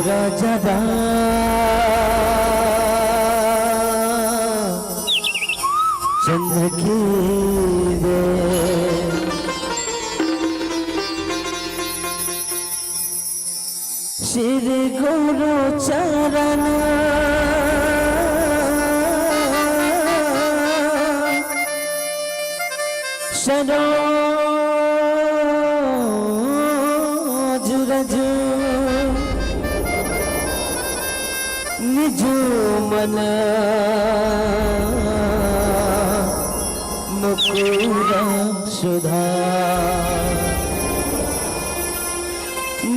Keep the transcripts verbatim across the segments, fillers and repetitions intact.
राजा रामचंद्र की जय। श्री गुरु चरण सरोज रज निज मन मुकुर सुधार।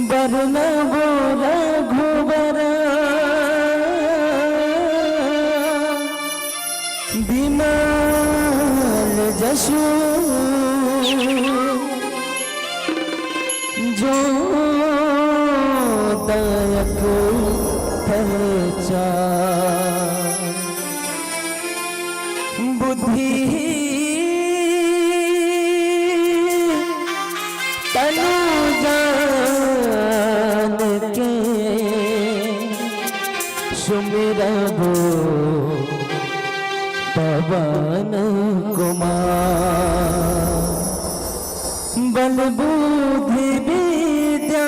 बरनबो रघुबर विमल जसु जो दायक फलचार। बुद्धि तनु जान के सुमिरबो पवन कुमार। बल बुद्धि विद्या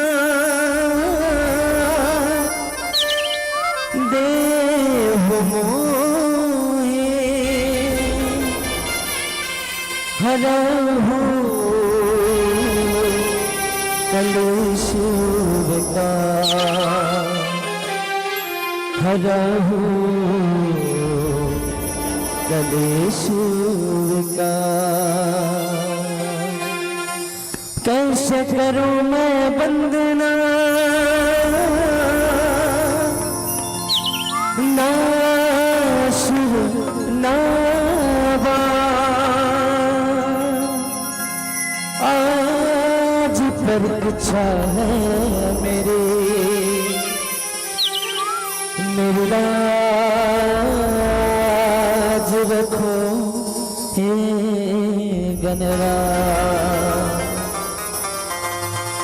देहु मोहे हरहु कलेश विकार। हरहु कलेश विकार। कैसे करूं मैं वंदना ना सुर ना बाण। आज परीक्षा है मेरी, मेरी लाज रखो हे गणराज।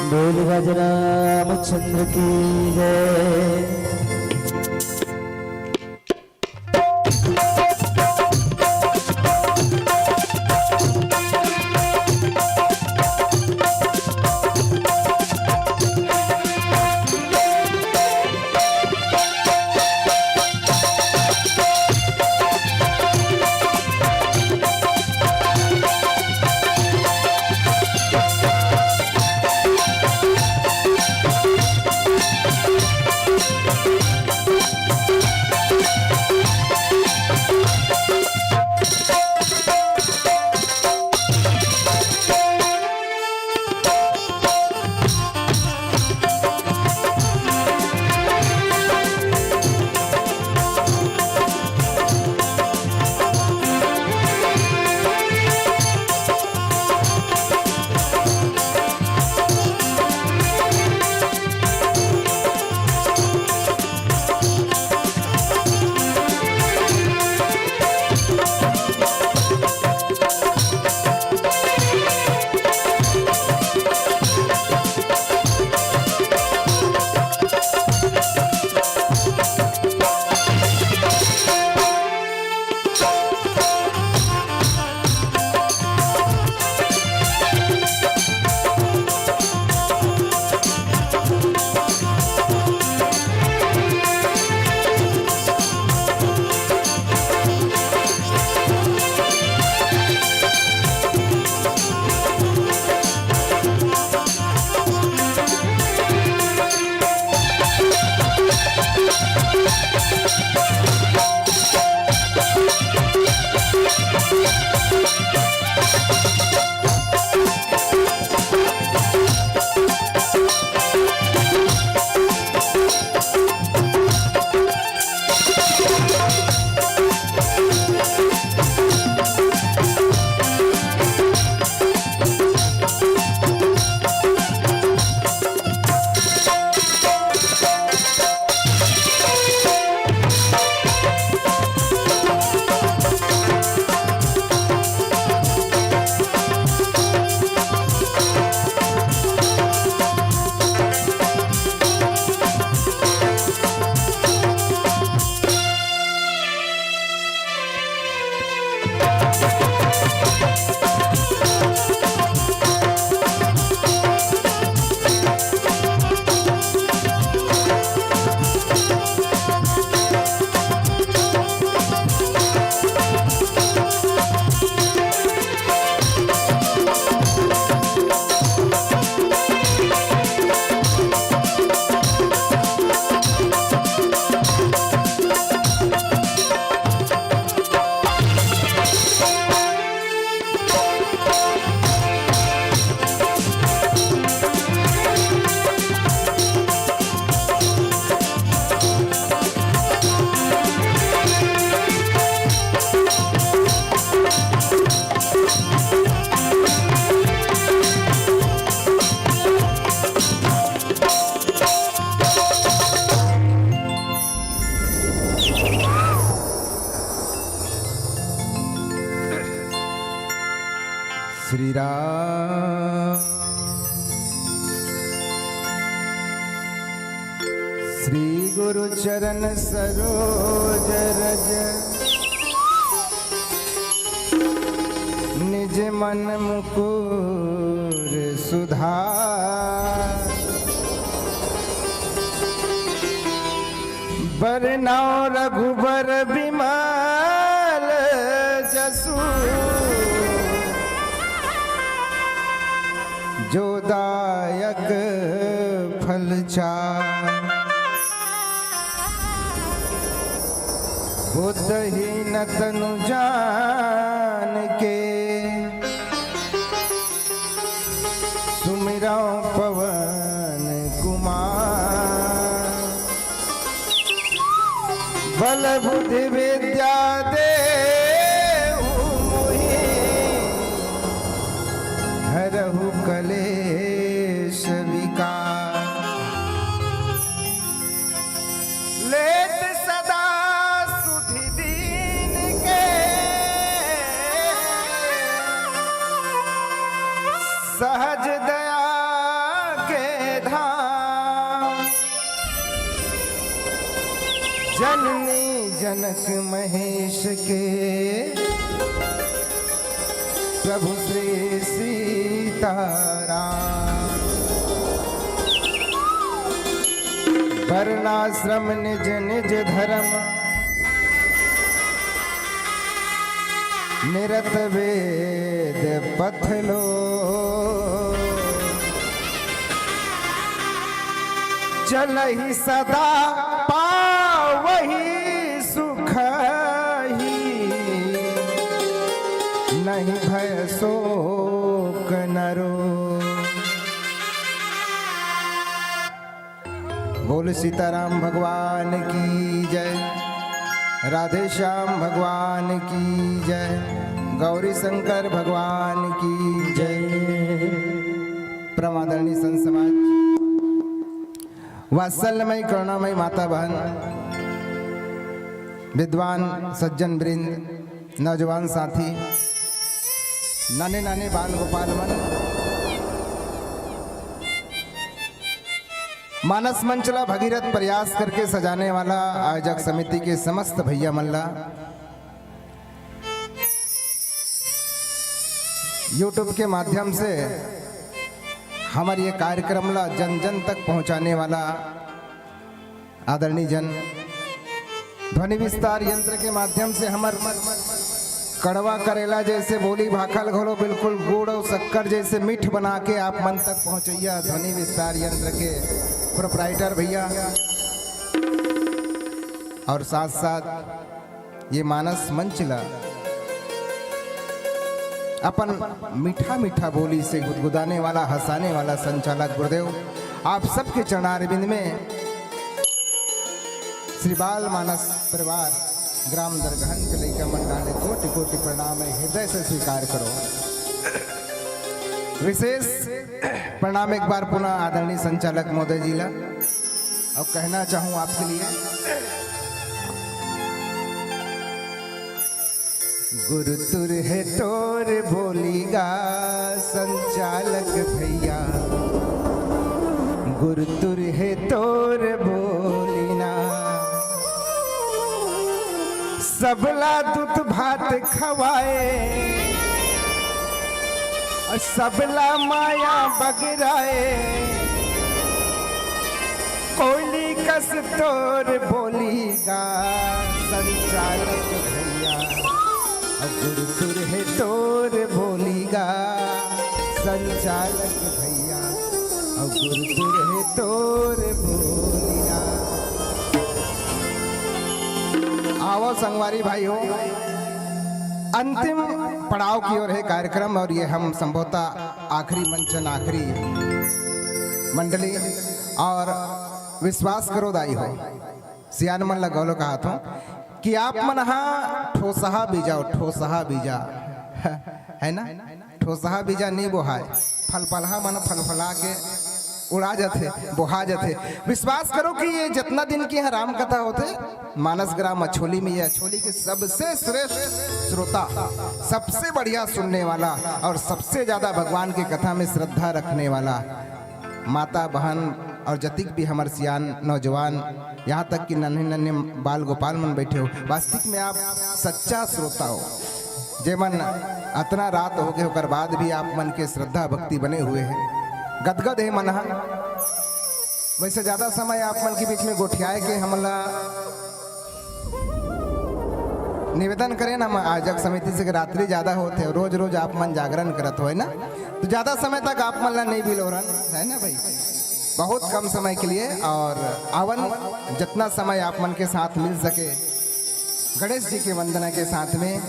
बोल राजा रामचंद्र की जय। श्री गुरु चरण सरोज रज, निज मन मुकुर सुधार। बरनउँ रघुबर बिमल जसु, जो दायक फल चार। बुद्धहीन तनु जान के, सुमिरउँ पवन कुमार। बल बुद्धि विद्या देहु मोहि, हरहु कलेश विकार। लेत सदा सुधि दीन के, सहज दया के धाम। जननी जनक महेश के, प्रभु श्री सीताराम। वर्णाश्रम निज निज धर्म, निरत वेद पथ लो। चलहि सदा पावहि सुखहि, नहीं भय शोक नरो। बोल सीताराम भगवान की जय, राधे श्याम भगवान की जय, गौरी शंकर भगवान की जय। परम आदरणीय संत समाज, वात्सल्यमय करुणामय माता बहन, विद्वान सज्जन वृंद, नौजवान साथी, नाने नाने बाल गोपाल मन, मानस मंच ला भगीरथ प्रयास करके सजाने वाला आयोजक समिति के समस्त भैया मन ला, YouTube के माध्यम से हमर ये कार्यक्रम ला जन जन तक पहुंचाने वाला आदरणीय जन, ध्वनि विस्तार यंत्र के माध्यम से हमर कड़वा करेला जैसे बोली भाखा ल घलो बिल्कुल गुड़ अउ शक्कर जैसे मीठ बना के आप मन तक पहुंचइया ध्वनि विस्तार यंत्र के प्रोप्राइटर भैया, और साथ साथ ये मानस मंच ला अपन मीठा मीठा बोली से गुदगुदाने वाला, हंसाने वाला संचालक गुरुदेव, आप सबके चरणारविंद में श्री बाल मानस परिवार ग्राम दरगहन के लइका मन डाले कोटि कोटि प्रणाम है, हृदय से स्वीकार करो। विशेष प्रणाम एक बार पुनः आदरणीय संचालक महोदय जी ला, और कहना चाहूँ आपके लिए, गुरु तुर हे तोर बोली गा संचालक भैया, गुरु तुर हे तोर बोली ना। सबला दूध भात खवाए, और सबला माया बगराए। कोयली कस तोर बोली गा संचालक भैया, और गुरु तुर हे तोर बोली गा संचालक भैया, और गुरु तुर हे तोर बोली ना। आवो संगवारी भाई हो, अंतिम पड़ाव की ओर है कार्यक्रम, और ये हम संभवतः आखिरी मंचन, आखिरी मंडली, और विश्वास करो दाई हो, सियान मन ला घलो कहत हों कि आप मन हा ठोसहा बीजा, ठोसहा बीजा, है ना, ठोसहा बीजा नी बोहाय, फलफलहा मन फलफला के उड़ा जाथे, बोहा जाथे। विश्वास करो कि ये जितना दिन की यहाँ राम कथा होथे, मानस ग्राम अछोली में, ये अछोली के सबसे श्रेष्ठ श्रोता, सबसे बढ़िया सुनने वाला और सबसे ज्यादा भगवान की कथा में श्रद्धा रखने वाला माता, बहन और जतिक भी हमर सियान नौजवान, यहाँ तक कि नन्हे नन्हे बाल गोपाल मन बैठे हो, वास्तविक में आप सच्चा श्रोता हो। जेमन अतना रात हो गए, ओकर बाद भी आप मन के श्रद्धा भक्ति बने हुए हैं, गदगद है मन हा। वैसे ज्यादा समय आप मन के बीच में गोठियाए के हमला निवेदन करें ना, हम आयोजक समिति से कि रात्रि ज्यादा होत हे, रोज रोज आप मन जागरण करत हो, है ना, तो ज्यादा समय तक आप मन ला नहीं बिलोरन, है ना भाई, बहुत कम समय के लिए। और आवन, जितना समय आप मन के साथ मिल सके, गणेश जी के वंदना के साथ में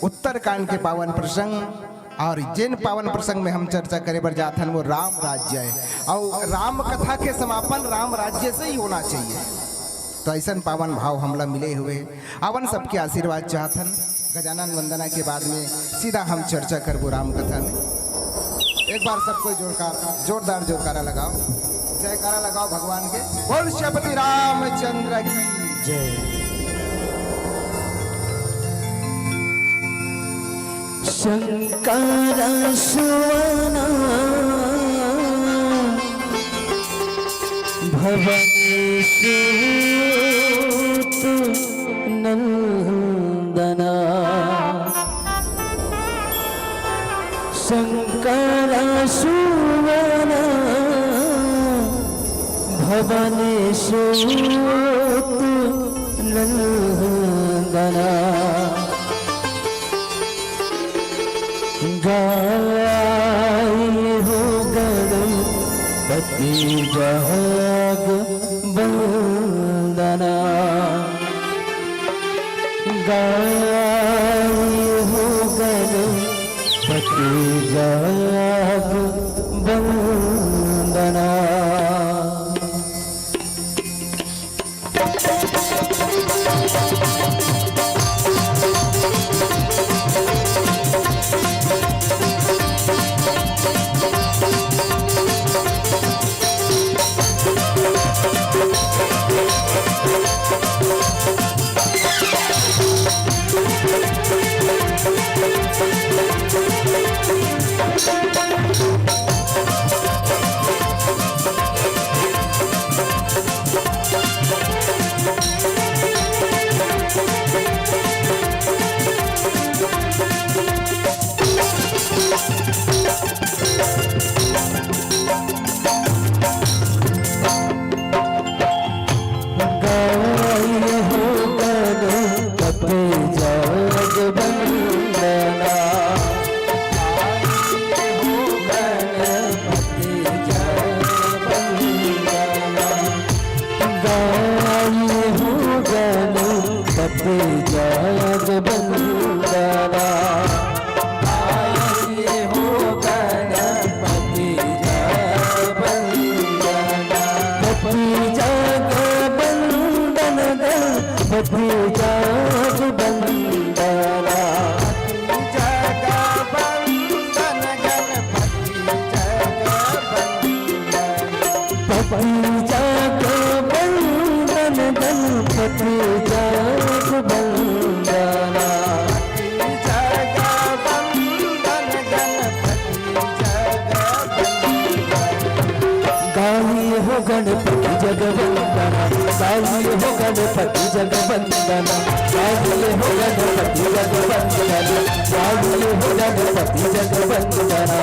उत्तरकांड के पावन प्रसंग, और जेन पावन प्रसंग में हम चर्चा करे बर जात हन, वो राम राज्य है। और राम कथा के समापन राम राज्य से ही होना चाहिए। तो ऐसन पावन भाव हमला मिले हुए, आवन सबके आशीर्वाद चाहत हन। गजानन वंदना के बाद में सीधा हम चर्चा करबो राम कथा में। एक बार सब कोई जोरकार, जोरदार जोरकारा लगाओ, जयकारा लगाओ भगवान के। बोल श्रीपति रामचंद्र की जय। शंकर सुवन भवन सूत नंदना। शंकर सुवन भवन सूत नंदना। गाई हो गणपति जग वंदना। गाई हो गणपति जग वंदना। गाई हो गणपति जग वंदना। गाई हो गणपति जग वंदना। गाई हो गणपति जग वंदना। गणपति जग वंदन, गणपति जग वंदना। जग वंदन, गणपति जग वंदना। पति जग वंदन, गणपति जग वंदना। जग वंदन, गणपति जग वंदना। गाई हो गणपति जग वंदना, गाई हो गणपति जग वंदना, गाई हो गणपति जग वंदना, गाई हो गणपति जग वंदना।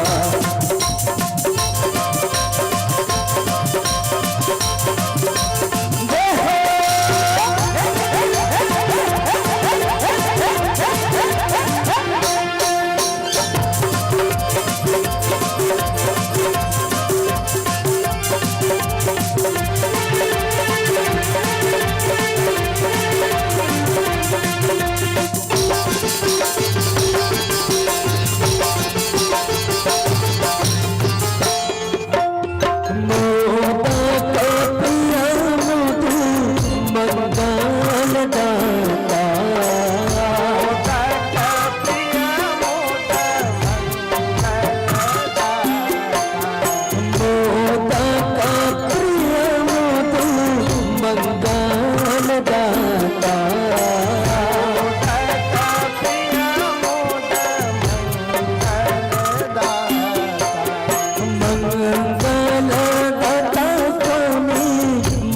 मंगलदाता स्वामी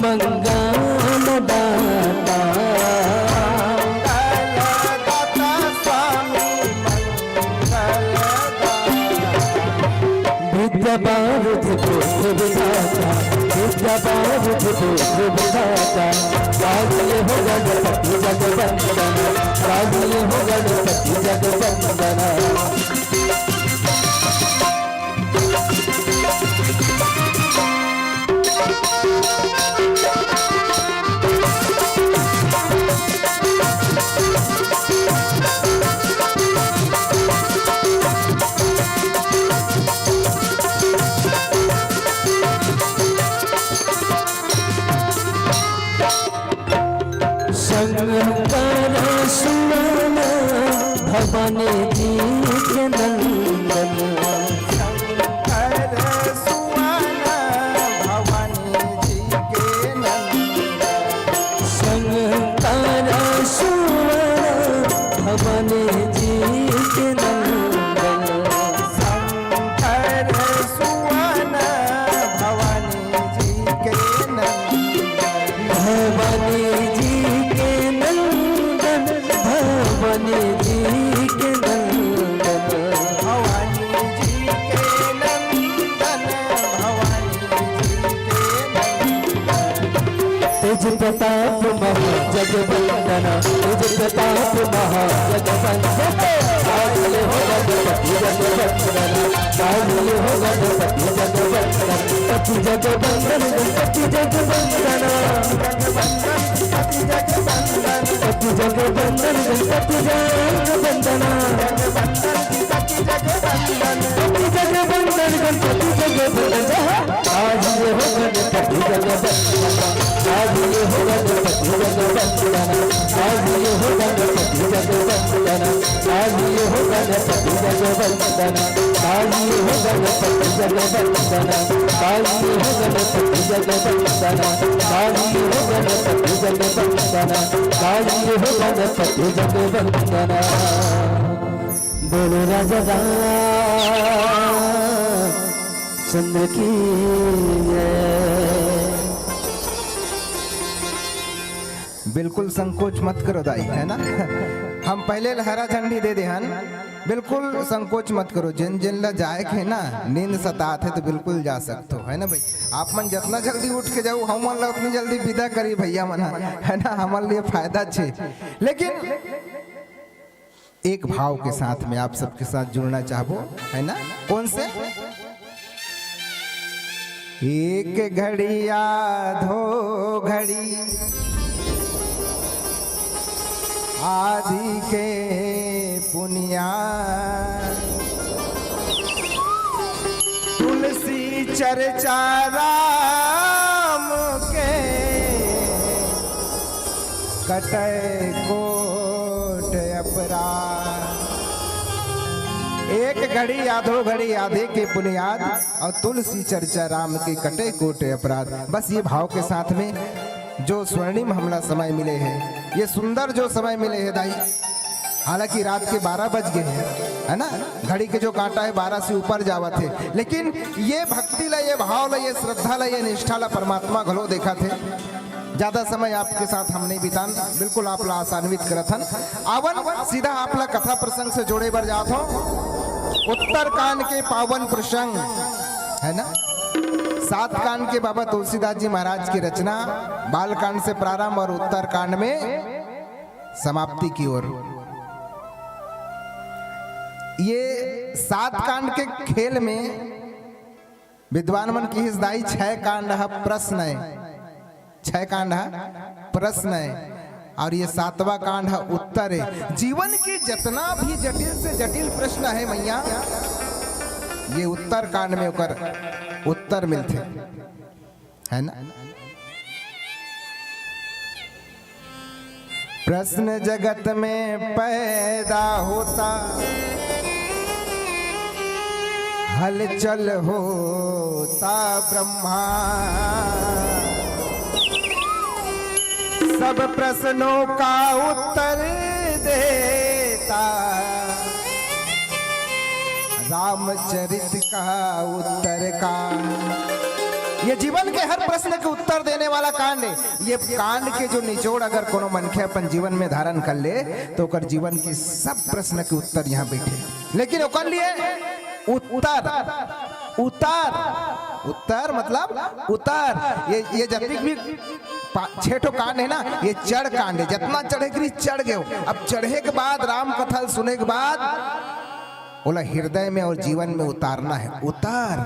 मंगलदाता। विद्या बारिधि पुत्र विधाता, विद्या बारिधि पुत्र विधाता। गाइए हो गणपति जगवंदना, गाइए हो गणपति जगवंदना। शंकर सुवन भवन जी के नंदन। शंकर सुवन भवन जी के नंदन। शंकर सुवन भवन जी के नंदन। शंकर सुवन भवन जी के नंदन। भवानी जी के नंदन, भवानी जी के नंदन। भवानी जी के नंदन, भवानी जी के नंदन। तेज प्रताप महा जगवंदना, तेज प्रताप महा जगवंदना। गाइए हो गणपति जगवंदना, गाइए हो गणपति जगवंदना। गणपति जगवंदन, गणपति जगवंदना। गणपति जगवंदन, गणपति जगवंदना। गणपति जगवंदन, गणपति जगवंदन। जय हो। गाइए हो गणपति जगवंदना, गाइए हो गणपति जगवंदना, गाइए हो गणपति जगवंदना। गाइए हो गणपति जगवंदना, गाइए हो गणपति जगवंदना, गाइए हो गणपति जगवंदना, गाइए हो गणपति जगवंदना, गाइए हो गणपति जगवंदना। बोलो राजा रामचंद्र की जय। बिल्कुल संकोच मत करो दाई, है ना? हम पहले ल हरा झंडी दे दे हन, बिल्कुल संकोच मत करो। जिन जिन ला जाए के है ना, नींद सतात है तो बिल्कुल जा सकते हो, है ना भाई? आप मन जितना जल्दी उठ के जाओ, हम मन ला उतनी जल्दी विदा करी भैया मन, है ना? हमारे लिए फायदा छे। लेकिन एक भाव के साथ में आप सबके साथ जुड़ना चाहबो, है ना? कौन से? एक घड़ी आधो घड़ी आदि के पुनिया, तुलसी चर्चा राम के कटै कोट अपराध। एक घड़ी आधो घड़ी आदि के पुनियाद और तुलसी चर्चा राम के कटै कोट अपराध। बस ये भाव के साथ में जो स्वर्णिम हमला समय मिले है, ये सुंदर जो समय मिले है दाई, हालांकि रात के बारह बज गए हैं, है ना, घड़ी के जो कांटा है बारह से ऊपर जावत है, लेकिन ये भक्ति ला, ये भाव ला, ये श्रद्धा ला, ये निष्ठा ला परमात्मा घलो देखत हे। ज्यादा समय आपके साथ हम नहीं बितान, बिल्कुल आप ला आसान्वित करत हन। आवन सीधा आप ला कथा प्रसंग से जोड़े बर जात हो। उत्तरकांड के पावन प्रसंग, है ना, सात कांड के बाबा तुलसीदास जी महाराज की रचना, बाल कांड से प्रारंभ और उत्तरकांड में समाप्ति की ओर। ये सात कांड के खेल में विद्वान मन किहिस दाई, छह कांड ह प्रश्न है, छह कांड ह प्रश्न है और ये सातवां कांड ह उत्तर है। जीवन के जितना भी जटिल से जटिल प्रश्न है मैया, ये उत्तर कांड में ओकर उत्तर मिलथे, है ना? प्रश्न जगत में पैदा होता, हलचल होता ब्रह्मा, सब प्रश्नों का उत्तर देता। रामचरित का उत्तर कांड। ये जीवन के हर प्रश्न के उत्तर देने वाला कांड है। ये कांड के जो निचोड़ अगर कोनो मनखे अपन जीवन में धारण कर ले, तो ओकर जीवन के सब प्रश्न के उत्तर यहाँ बैठे। लेकिन ओकर लिए उत्तर, उत्तर, उत्तर मतलब उत्तर। ये, ये जतिक भी पा-, छह ठो कांड है ना, ये चढ़ कांड है। जितना चढ़े के रही, चढ़ गए। अब चढ़े के बाद, राम कथा सुने के बाद, ओला हृदय में और जीवन में उतारना है। उतार,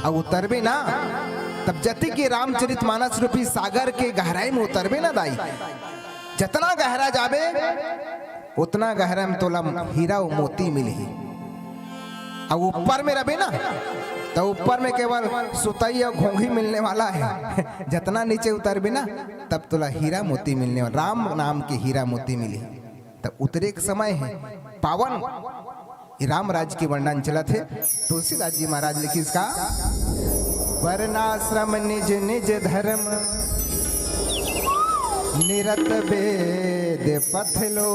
अब उतरबे ना, तब जति के रामचरित मानस रूपी सागर के गहराई में उतरबे ना दाई, जतना गहरा जाबे, उतना गहरा में तोला हीरा अउ मोती मिलही। अब ऊपर में रबे ना, तो ऊपर में केवल सुतई अउ घोंघी मिलने वाला है। जतना नीचे उतरबे ना, तब तोला हीरा मोती मिलने वाला, राम नाम के हीरा मोती मिलही। तब उतरे के समय है पावन। ये राम राज के वर्णन चलत है। तुलसीदास जी महाराज लिखिस का, वर्णाश्रम निज निज धर्म, निरत वेद पथ लो,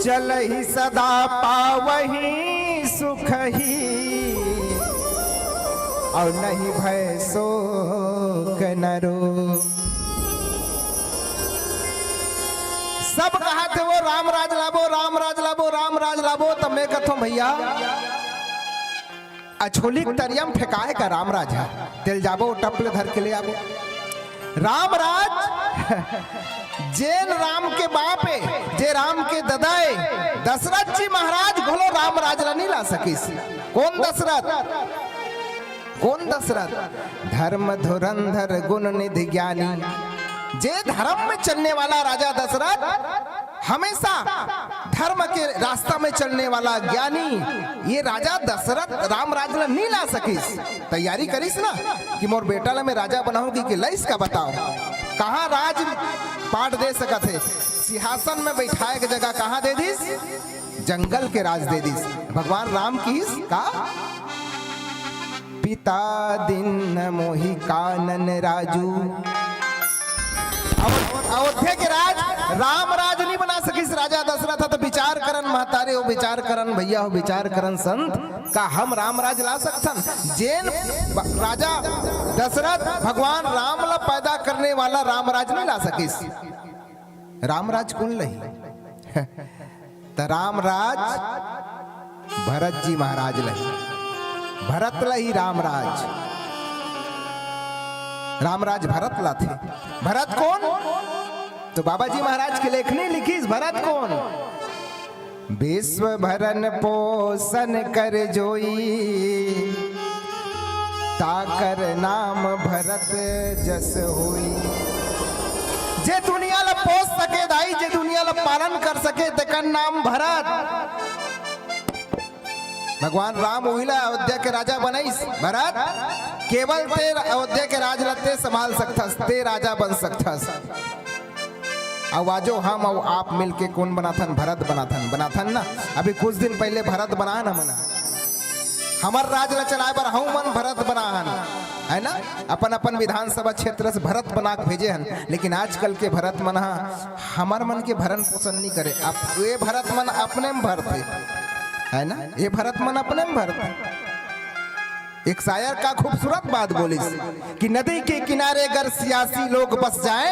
चलहि सदा पावहि सुखहि, और नहीं भय शोक नरो। सब कहत हे वो राम राज लाबो, राम राज लाबो, राम राज लाबो, तब मैं कथों भैया, अछोली के तरिया में फेंकाय का राम राज ह, तेला जाबो, टप ले धर के ले आबो। राम राज, जेन राम के बाप हे, जे राम के ददा हे, दशरथ जी महाराज घलो राम राज ला नहीं ला सकिस। कोन दशरथ? कोन दशरथ? धर्म धुरंधर गुण निधि ज्ञानी। जे धर्म में चलने वाला राजा दशरथ, हमेशा धर्म के रास्ता में चलने वाला ज्ञानी, ये राजा दशरथ राम राज ला नहीं ला सकिस। तैयारी करिस ना कि मोर बेटा ला मैं राजा बनाहूं कि, कि लइस का बताओ, कहाँ राज पाट दे सकत हे? सिंहासन में बैठाय के जगह कहाँ दे दिस? जंगल के राज दे दिस। भगवान राम किहिस का, पिता दीन्ह मोहि कानन राजू। अयो-, अयोध्या के राज राम राज नहीं बना सकिस राजा दशरथ। तो विचार करन महतारी हो, विचार करन भैया हो, विचार करन संत, का हम राम राज ला सकथन? जेन ब-, राजा दशरथ भगवान राम ला पैदा करने वाला राम राज नहीं ला सकिस। राम राज कोन लही? त राम राज भरत जी महाराज लही, भरत लही राम राज। राम राज भरत लाथे। भरत कोन? तो बाबा जी महाराज के लेखनी लिखिस, भरत कोन? विश्व भरन पोषण कर जोई, ताकर नाम भरत जस होई। जे दुनिया ला पोस सके दाई, जे दुनिया ला पालन कर सके, तेकर नाम भरत। भगवान राम उहिला अयोध्या के राजा बनइस भरत। केवल ते अयोध्या के राज ला ते संभाल सकथस, ते राजा बन सकथस। अउ आजो हम अउ आप मिलके कोन बनाथन? भरत बनाथन, बनाथन ना। अभी कुछ दिन पहले भरत बनाहन हमन, हमर राज ला चलाए बर हमन भरत बनाहन, है ना? अपन अपन विधानसभा क्षेत्र से भरत बना के भेजे हन, लेकिन आजकल के भरत मन ह हमर मन के भरण पोषण नहीं करे। अब ये भरत मन अपने में भरते, है ना? ये भरत मन अपने में भरते। एक शायर का खूबसूरत बात बोलिस कि नदी के किनारे अगर सियासी लोग बस जाए,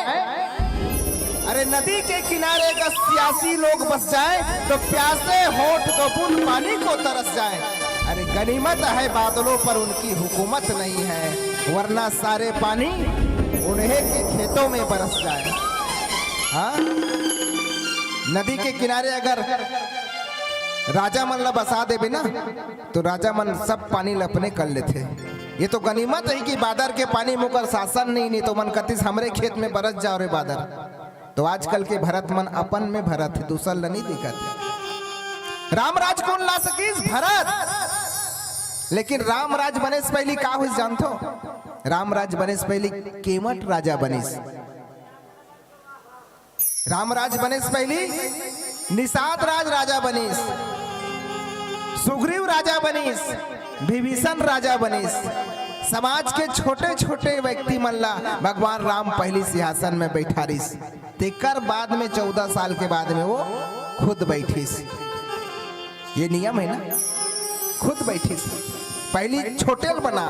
अरे नदी के किनारे अगर सियासी लोग बस जाए तो प्यासे होंठ दो बूंद पानी को तरस जाए। अरे गनीमत है बादलों पर उनकी हुकूमत नहीं है, वरना सारे पानी उन्हीं के खेतों में बरस जाए। हाँ, नदी के किनारे अगर राजा मन ला बसा देबे ना, तो राजा मन सब पानी ल अपने कर लेथे। ये तो गनीमत है कि बादर के पानी मुकर शासन नहीं, नहीं तो मन कतिस हमरे खेत में बरस जाओ रे बादर। तो आजकल के भरत मन अपन में भरत हे, दूसर ल नहीं दिखत हे। रामराज कोन ला सकिस? भरत। लेकिन रामराज बने से पहली का हुई जानथो? रामराज बने से पहली केवट राजा बनिस। रामराज बने से पहली निषाद राज राजा बनिस, सुग्रीव राजा बनिस, विभीषण राजा बनिस। समाज के छोटे-छोटे व्यक्ति मन ला भगवान राम पहली सिंहासन में बैठारिस। तेकर बाद में चौदह साल के बाद में वो खुद बैठिस। ये नियम है ना, खुद बैठिस, पहली छोटे ल बना,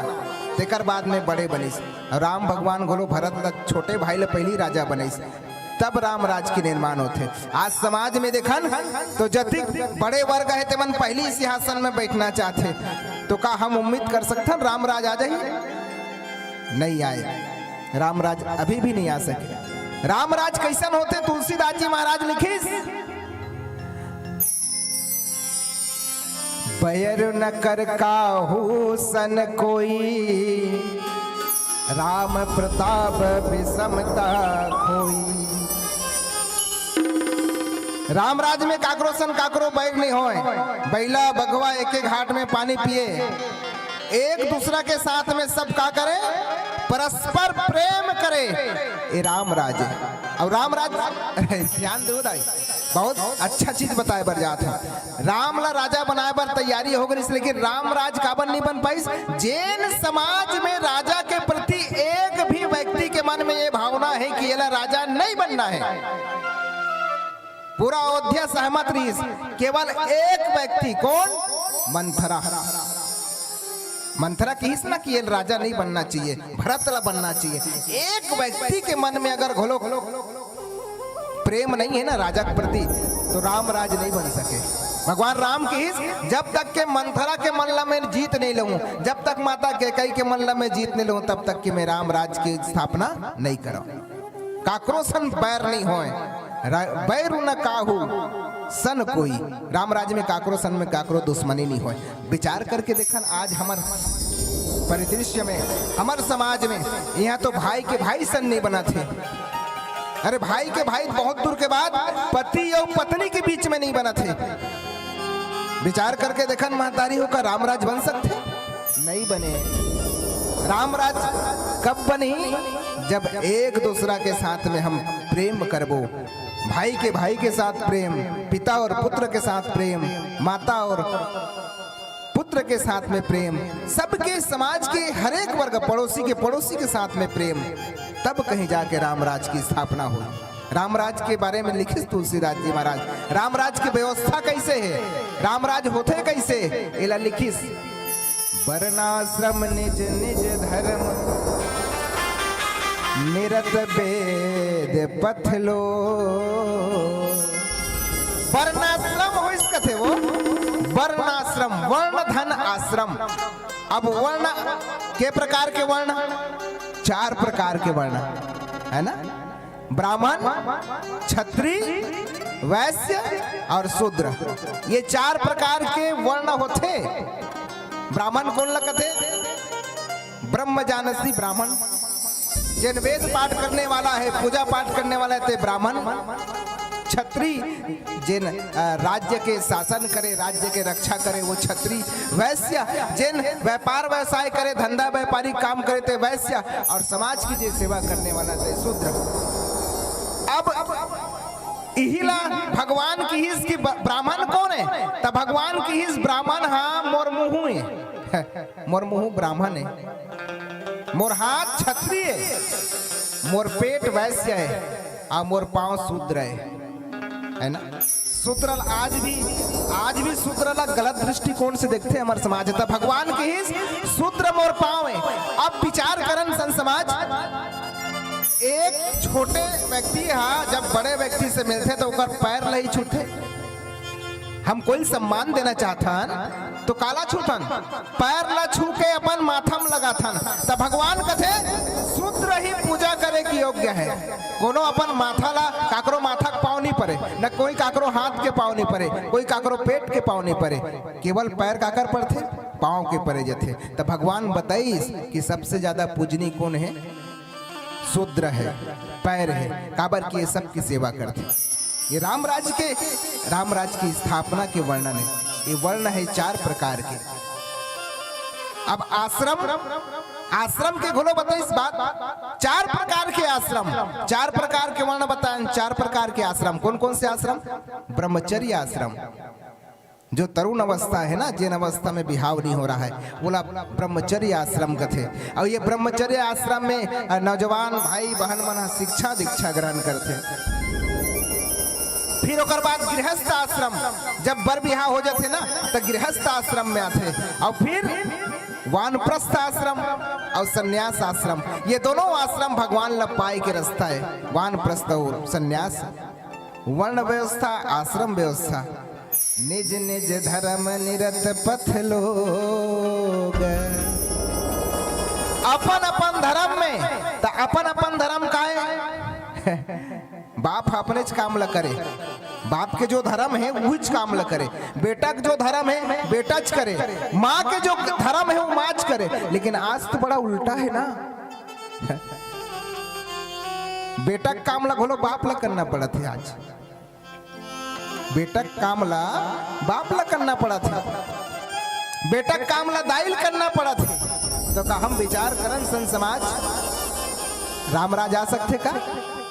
तेकर बाद में बड़े बनिस। राम भगवान घलो भरत ल छोटे भाई ल पहली राजा बनइस, तब राम राज के निर्माण होथे। आज समाज में देखन तो जतिक बड़े वर्ग है, तेमन पहली सिंहासन में बैठना चाहथे, तो का हम उम्मीद कर सकथन राम राज आ जाही? नहीं आए, राम राज अभी भी नहीं आ सके। राम राज कैसन होथे? तुलसीदास जी महाराज लिखिस, "बैर न कर काहू सन कोई, राम प्रताप विषमता खोई।" राम राज में काकरो सन काकरो बैर नहीं होय। बैला बघवा एक एक हाट में पानी पिए, एक दूसरा के साथ में सब का करे, परस्पर प्रेम करे। ये राम राज है। और राम राज ध्यान दो दाई, बहुत अच्छा चीज बताए बर जात है। राम ला राजा बनाए बर तैयारी हो गई, लेकिन राम राज काबर नहीं बन पाइस? जेन समाज में राजा के प्रति एक भी व्यक्ति के मन में ये भावना है कि एला राजा नहीं बनना है, पूरा अयोध्या सहमत रहिस, केवल एक व्यक्ति, कौन? मंथरा। मंथरा किहिस ना कि ये राजा नहीं बनना चाहिए, भरत ला बनना चाहिए। एक व्यक्ति के मन में अगर घलो प्रेम नहीं है ना राजा के प्रति, तो राम राज नहीं बन सके। भगवान राम किहिस, "जब तक के मंथरा के मन ला मैं जीत नहीं लूं, जब तक माता कैकई के मन ला मैं जीत नहीं लूं, तब तक के मैं राम राज की स्थापना नहीं करूं।" काकरो सन बैर नहीं होय, रा-, बैरु न काहू सन कोई। राम राज में काकरो सन में काकरो दुश्मनी नहीं होय। विचार करके देखन, आज हमर परिदृश्य में, हमर समाज में, यहाँ तो भाई के भाई सन नहीं बनत हे। अरे, भाई के भाई बहुत दूर के बात, पति और पत्नी के बीच में नहीं बनत हे। विचार करके देखन महतारी हो, का राम राज बन सकथे? नहीं बने। राम राज कब बनही? जब एक दूसरा के साथ में हम प्रेम करबो, भाई के भाई के साथ प्रेम, पिता और पुत्र के साथ प्रेम, माता और पुत्र के साथ में प्रेम, सबके समाज के हर एक वर्ग, पड़ोसी के पड़ोसी के साथ में प्रेम, तब कहीं जाके राम राज की स्थापना होई। राम राज के बारे में लिखिस तुलसीदास जी महाराज, राम राज की व्यवस्था कैसे है, राम राज होथे कैसे, एला लिखिस। वर्णाश्रम निज निज धर्म, निरत वेद पथ लो। वर्णाश्रम होइस कथे वो, वर्णाश्रम, वर्ण धन आश्रम। अब वर्ण के प्रकार के वर्ण, चार प्रकार के वर्ण है ना, ब्राह्मण, क्षत्रिय, वैश्य और शूद्र, ये चार प्रकार के वर्ण होथे। ब्राह्मण कोन ल कथे? ब्रह्म जानसी ब्राह्मण, जेन वेद पाठ करने वाला है, पूजा पाठ करने वाला है, ते ब्राह्मण। क्षत्रिय, जेन, अ, राज्य के शासन करे, राज्य के रक्षा करे, वो क्षत्रिय। वैश्य, जेन व्यापार व्यवसाय करे, धंधा व्यापारिक काम करे, ते वैश्य। और समाज की जे सेवा करने वाला, ते शूद्र। अब इही ला भगवान किहिस कि ब-, ब्राह्मण कोन है? त भगवान किहिस, ब्राह्मण हा मोर मुहूं है। मोर मुहूं ब्राह्मण है, मोर हाथ क्षत्रिय है, मोर पेट वैश्य है, आ मोर पांव शूद्र है, है ना? शूद्र ल-, आज भी, आज भी शूद्र ला गलत दृष्टिकोण से देखथे हमर समाज। त भगवान किहिस, शूद्र मोर पांव है। अब विचार करन सन समाज, एक छोटे व्यक्ति हा जब बड़े व्यक्ति से मिलथे तो ओकर पैर ल ही छूथे। हम कोई सम्मान देना चाहथन तो काला छूथन? पैर ला छू के अपन माथा म लगाथन। त भगवान कथे, शूद्र ही पूजा करे के योग्य है। कोनो अपन माथा ला, काकरो माथा के पाँव नहीं परे, न कोई काकरो हाथ के पाँव नहीं परे, कोई काकरो पेट के पाँव नहीं परे, केवल पैर काकर परथे? पाँव के परे जथे। त भगवान बताइस कि सबसे ज्यादा पूजनीय कोन है? शूद्र है, पैर है, काबर कि ये सबकी सेवा करथे। ये रामराज के, रामराज की स्थापना के वर्णन है। ये वर्ण है चार प्रकार के। अब आश्रम, आश्रम के घलो बताइस बात, चार प्रकार के आश्रम, चार प्रकार के वर्ण बताएन। चार प्रकार के आश्रम, कौन कौन से आश्रम? ब्रह्मचर्य आश्रम, जो तरुण अवस्था है ना, जेन अवस्था में बिहाव नहीं हो रहा है, वोला ब्रह्मचर्य आश्रम कथे। और ये ब्रह्मचर्य आश्रम में, अ, नौजवान भाई बहन मन ह शिक्षा दीक्षा ग्रहण करथे। फिर ओकर बाद गृहस्थ आश्रम, जब बर बिहाव हो जाथे ना, त गृहस्थ आश्रम में आथे। अउ फिर वानप्रस्थ आश्रम अउ संन्यास आश्रम, ये दोनों आश्रम भगवान ल पाए के रस्ता हे, वानप्रस्थ अउ संन्यास। वर्ण व्यवस्था, आश्रम व्यवस्था, निज निज धर्म निरत पथ लोग। अपन अपन धर्म में, त अपन अपन धर्म काय? बाप ह अपनेच काम ल करे, बाप के जो धर्म हे उहीच काम ल करे, बेटा के जो धर्म हे बेटाच करे, माँ के जो धर्म हे वो माँच करे। लेकिन आज तो बड़ा उल्टा हे ना, बेटा के काम ल घलो बाप ल करना पड़त हे आज। बेटा के काम ला बाप ला करना पड़त हे, बेटा के काम ला दाई ल करना पड़त हे। तो का हम विचार करन संत समाज, रामराज आ सकथे का?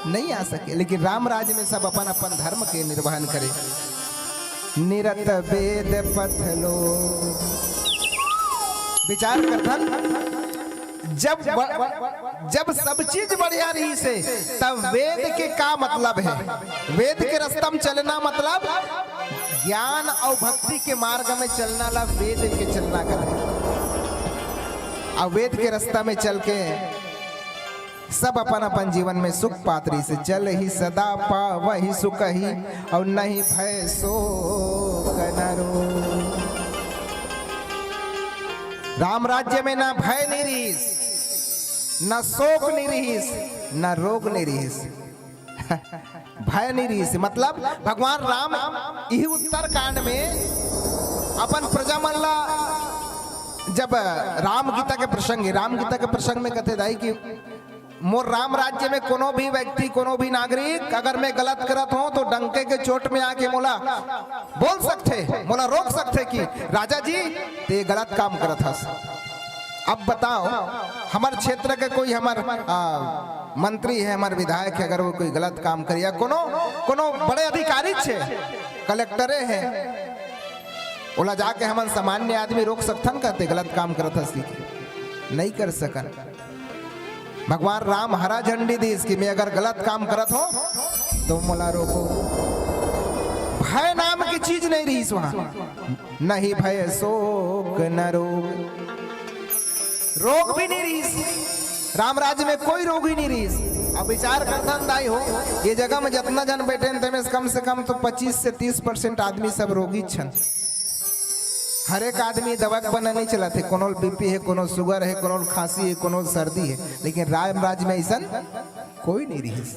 नहीं आ सके। लेकिन रामराज में सब अपन अपन धर्म के निर्वहन करे। निरत वेद पथ लो विचार करथन। जब ब-, जब सब चीज बढ़िया रहिस हे, तब वेद के का मतलब हे? वेद के रस्ता में चलना मतलब ज्ञान अउ भक्ति के मार्ग में चलना ला वेद के चलना कथे। अउ वेद के रस्ता में चल के सब अपन अपन जीवन में सुख पात रहिस हे। चलहि सदा पावहि सुखहि अउ नहीं भय शोक नरो। राम राज्य में ना भय नहीं रहिस, ना शोक नहीं रहिस, ना रोग नहीं रहिस। भय नहीं रहिस, मतलब भगवान राम इही उत्तरकांड में अपन प्रजा मन ला, जब राम गीता के प्रसंग हे, राम गीता के प्रसंग में कथे दाई कि मोर राम राज्य में कोनो भी व्यक्ति, कोनो भी नागरिक अगर मैं गलत करत हों तो डंके के चोट में आके मोला बोल सकथे, मोला रोक सकथे कि राजा जी, ते गलत काम करत हस। अब बताओ, हमर क्षेत्र के कोई हमर, आ, मंत्री हे, हमर विधायक हे, अगर वो कोई गलत काम करे या कोनो, कोनो बड़े अधिकारी हे, कलेक्टरे हे, ओला जाके हमन सामान्य आदमी रोक सकथन का ते गलत काम करत हस कि? नहीं कर सकन। भगवान राम हरा झंडी दीस कि मैं अगर गलत काम करत हों तो मोला रोको। भय नाम की चीज नहीं रहिस वहां, नहीं भय शोक न रोग, रोग भी नहीं रहिस। राम राज्य में कोई रोग ही नहीं रहिस। अब विचार करथन दाई हो, ये जगह में जतना झन बैठे हन, तेमे से कम से कम तो पच्चीस से तीस परसेंट आदमी सब रोगी छन। हर एक आदमी दवा के बना नहीं चलत हे, कोनो ल बीपी हे, कोनो ल सुगर हे, कोनो ल खांसी हे, कोनो ल सर्दी हे, लेकिन राम राज में अइसन कोई नहीं रहिस।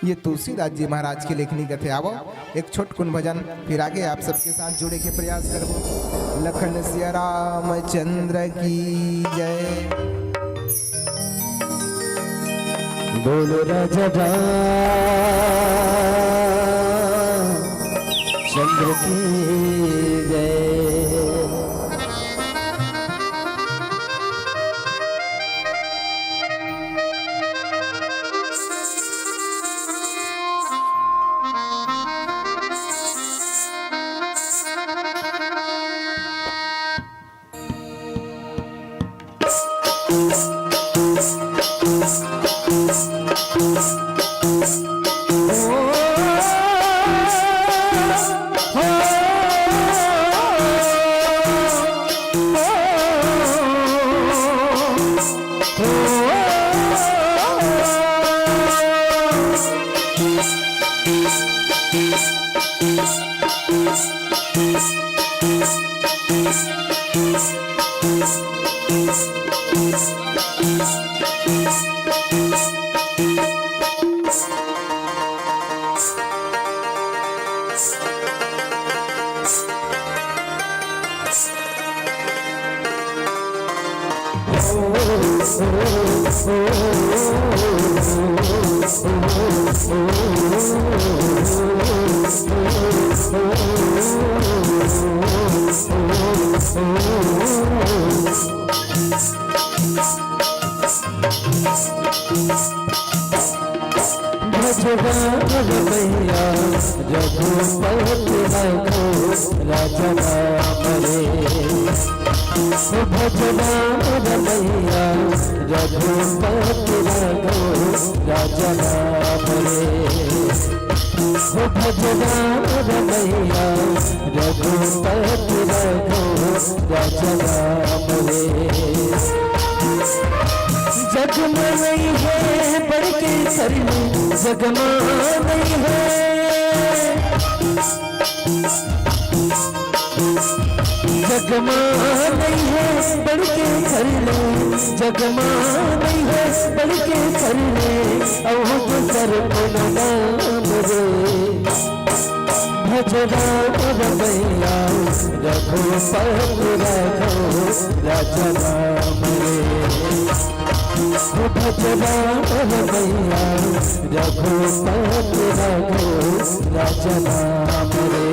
ये तुलसीदास जी महाराज के लेखनी कथे। आवो, एक छोटकुन भजन, फिर आगे आप सबके साथ जुड़े के प्रयास करबो। लखन सिया रामचंद्र की जय। बोलो राजा राम चंद्र की जय। भजवा रमैया रघुपति राघव राजा राम रे। भजवा रमैया रघुपति राघव राजा राम रे। हो भज राम रमैया, रघुपति राघव राजा राम रे। जग मा नइ हे बड़ के सरले, जग मा नइ हे। जग मा नइ हे बड़ के सरले, जग मा नइ हे बड़ के सरले, अउ दूसर कोनो नाम रे। भज राम रमैया, रघुपति राघव राजा राम रे। भज राम रमैया, रघुपति राघव राजा राम रे।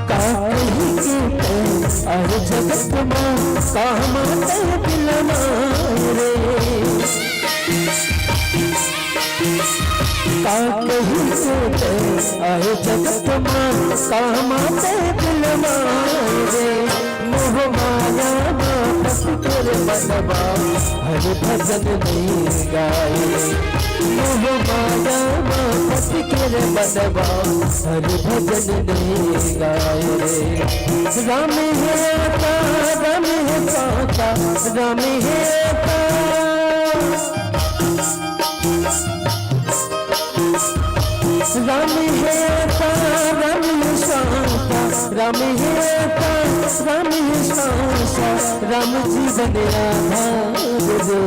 का कही के तैं अरे जगत मा, कामा तैं बिलमाए रे। का कही के तैं अरे जगत मा, कामा तैं बिलमाए रे। मोह माया मा फंस के रे मनवा, हरि भजन नइ गाए रे। मोह माया मा फंस के रे मनवा, हरि भजन नइ गाए रे। राम हे आता, राम हे साता, राम हे आता। राम हे आता, राम हे साता, राम हे आता, राम हे साता, राम जीवन आधार रे।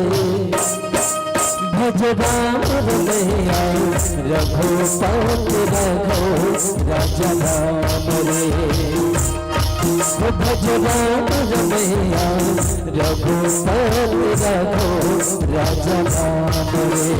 भज राम रमैया, रघुपति राघव राजा राम रे। भज राम रमैया, रघुपति राघव राजा राम रे।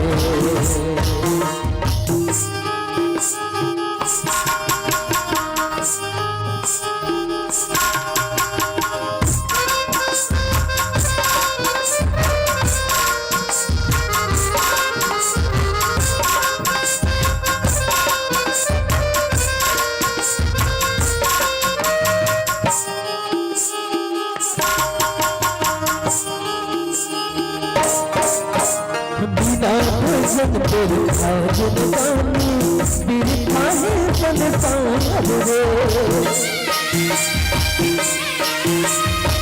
बिना भजन बिरथा जिनगानी, बिरथा हे संसार रे।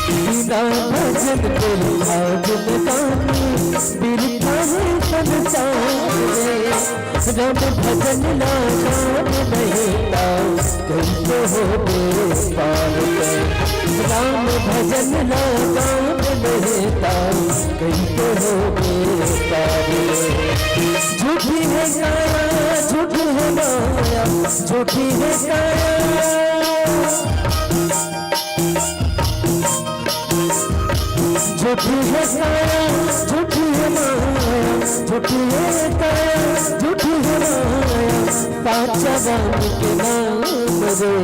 बिना भजन बिरथा जिनगानी, बिरथा हे संसार रे। राम भजन ला गान नइ ता, कइसे होबे पार तैं। राम भजन ला गान नइ ता, कइसे होबे पार तैं। झूठी हे काया, झूठी हे माया, झूठी हे काया। झूठी हे काया, झूठी हे माया, झूठी हे काया, झूठी हे माया, साचा राम के नाम रे।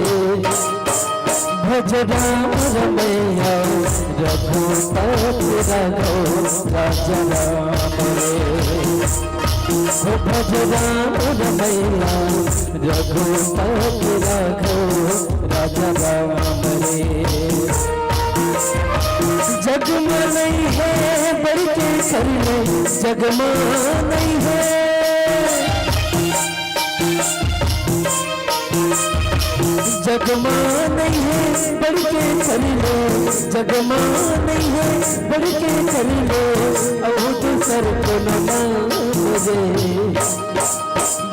भज राम रमैया, रघुपति राघव राजा राम रे। भज राम रमैया, रघुपति राघव राजा राम रे। जग मा नइ हे बड़ के सरले, जग मा नइ हे। जग मा नइ हे बड़ के सरले, जग मा नइ हे बड़ के सरले, अउ दूसर कोनो नाम रे।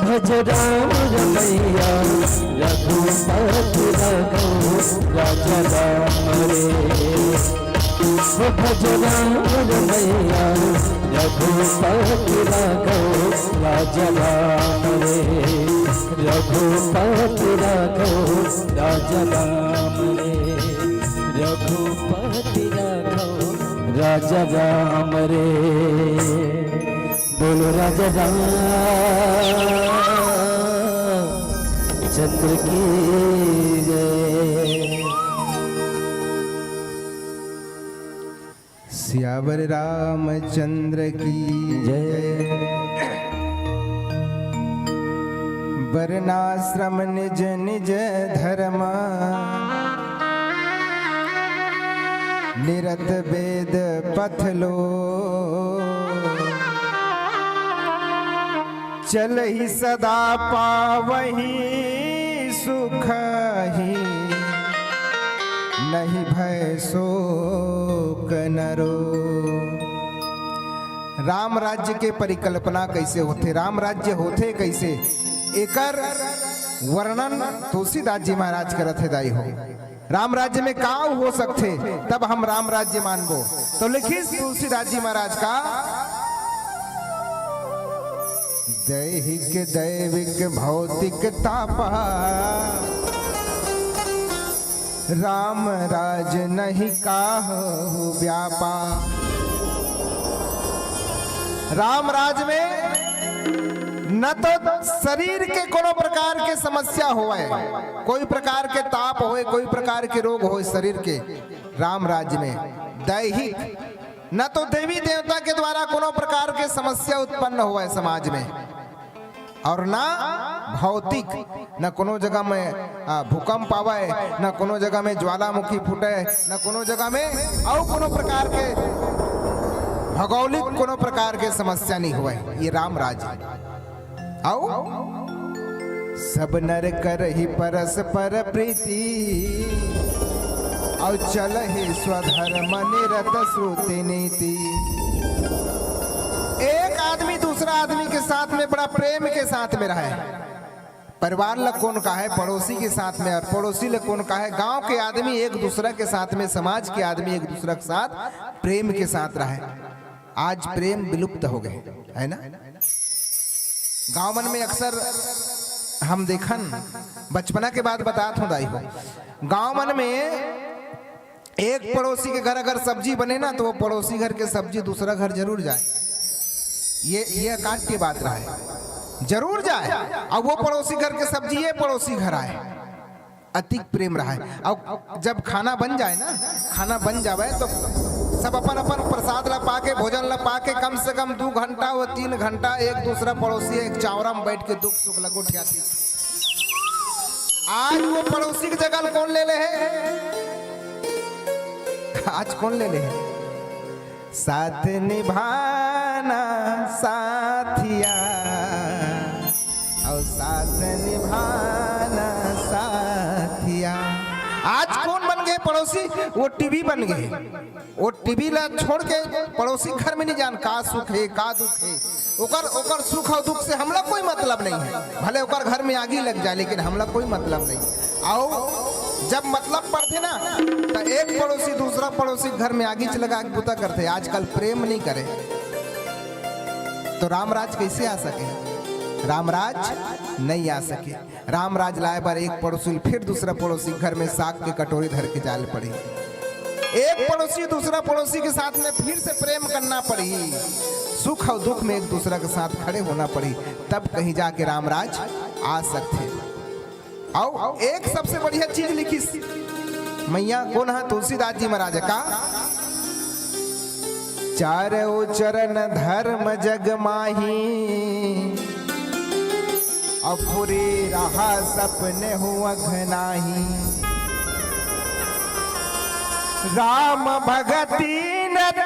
भज राम रमैया, रघुपति राघव राजा राम रे। भज राम रमैया, रघुपति राघव राजा राम रे। रघुपति राघव राजा राम रे। रघुपति राघव राजा राम रे। बोलो राजा राम चंद्र की जय। सियावर रामचंद्र की जय। वर्णाश्रम निज निज धर्म, निरत वेद पथ लो। चलहि सदा पावहि सुखहि, नहीं भय शोक नरो। राम राज्य के परिकल्पना कइसे होथे, राम राज्य होथे कइसे, एकर वर्णन तुलसीदास जी महाराज करत हे दाई हो। राम राज्य में का हो सकथे, तब हम राम राज्य मानबो। तो लिखिस तुलसीदास जी महाराज का, दैहिक दैविक भौतिक तापा, राम राज नहीं काहू व्यापा। राम राज में न तो शरीर के कोनो प्रकार के समस्या होवय, कोई प्रकार के ताप होय, कोई प्रकार के रोग होय शरीर के, राम राज्य में दैहिक, न तो देवी देवता के द्वारा कोनो प्रकार के समस्या उत्पन्न होवय समाज में, और ना भौतिक, न कोनो जगह में, आ, भूकंप आवय, न कोनो जगह में ज्वालामुखी फूटय, न कोनो जगह में अउ कोनो प्रकार के भौगोलिक कोनो प्रकार के समस्या नहीं होवय। ये राम राज्य। अउ सब नर करहि परस्पर प्रीति, अउ चलहि स्वधर्म निरत श्रुति नीति। एक आदमी दूसरा आदमी के साथ में बड़ा प्रेम के साथ में रहे। परिवार ल कोन काहे, पड़ोसी के साथ में, और पड़ोसी ल कोन काहे, गांव के आदमी एक दूसरा के साथ में, समाज के आदमी एक दूसरा के साथ प्रेम के साथ रहे। आज प्रेम विलुप्त हो गए, है ना? गांव मन में अक्सर हम देखन, बचपना के बात बतात हूँ दाई हो, गांव मन में एक पड़ोसी के घर अगर सब्जी बने ना, तो वो पड़ोसी घर के सब्जी दूसरा घर जरूर जाए। ये, ये अकाट्य बात रहा है, जरूर जाए। अब वो पड़ोसी घर के सब्जी ये पड़ोसी घर आए, अतिक प्रेम रहा है। अब जब खाना बन जाए ना, खाना बन जावे तो सब अपन अपन प्रसाद ला पाके, भोजन ला पाके, कम से कम दू घंटा, वो तीन घंटा एक दूसरा पड़ोसी एक चावरा में बैठ के दुख सुख लगोठियाती। आज वो पड़ोसी के जगह कौन ले ले है? आज कौन ले ले है? साथ निभाना साथिया, और साथ निभाना साथिया। आज कौन बन गए पड़ोसी? वो टीवी बन गए। वो टीवी ला छोड़ के पड़ोसी घर में नहीं जान का सुख है, का दुख है। ओकर, ओकर सुख और दुख से हमला कोई मतलब नहीं है। भले ओकर घर में आगी लग जाए, लेकिन हमला कोई मतलब नहीं। आओ, जब मतलब पड़थे ना, तो एक पड़ोसी दूसरा पड़ोसी घर में आगी लगा के बुता करथे। आजकल प्रेम नहीं करे, तो रामराज कैसे आ सके? रामराज नहीं आ सके। रामराज लाए बर एक पड़ोसी ल फिर दूसरा पड़ोसी घर में साग के कटोरी धर के जाल पड़ी। एक पड़ोसी दूसरा पड़ोसी के साथ में फिर से प्रेम करना पड़ी, सुख और दुख में एक दूसरा के साथ खड़े होना पड़ी, तब कहीं जाके रामराज आ सकथे। अउ एक सबसे बढ़िया चीज लिखिस मैया, कोन हा? तुलसीदास जी महाराज का, चारौ चरण धर्म जग माही, अउ फुरी रहा सपने हूँ अघनाही। राम भगति नत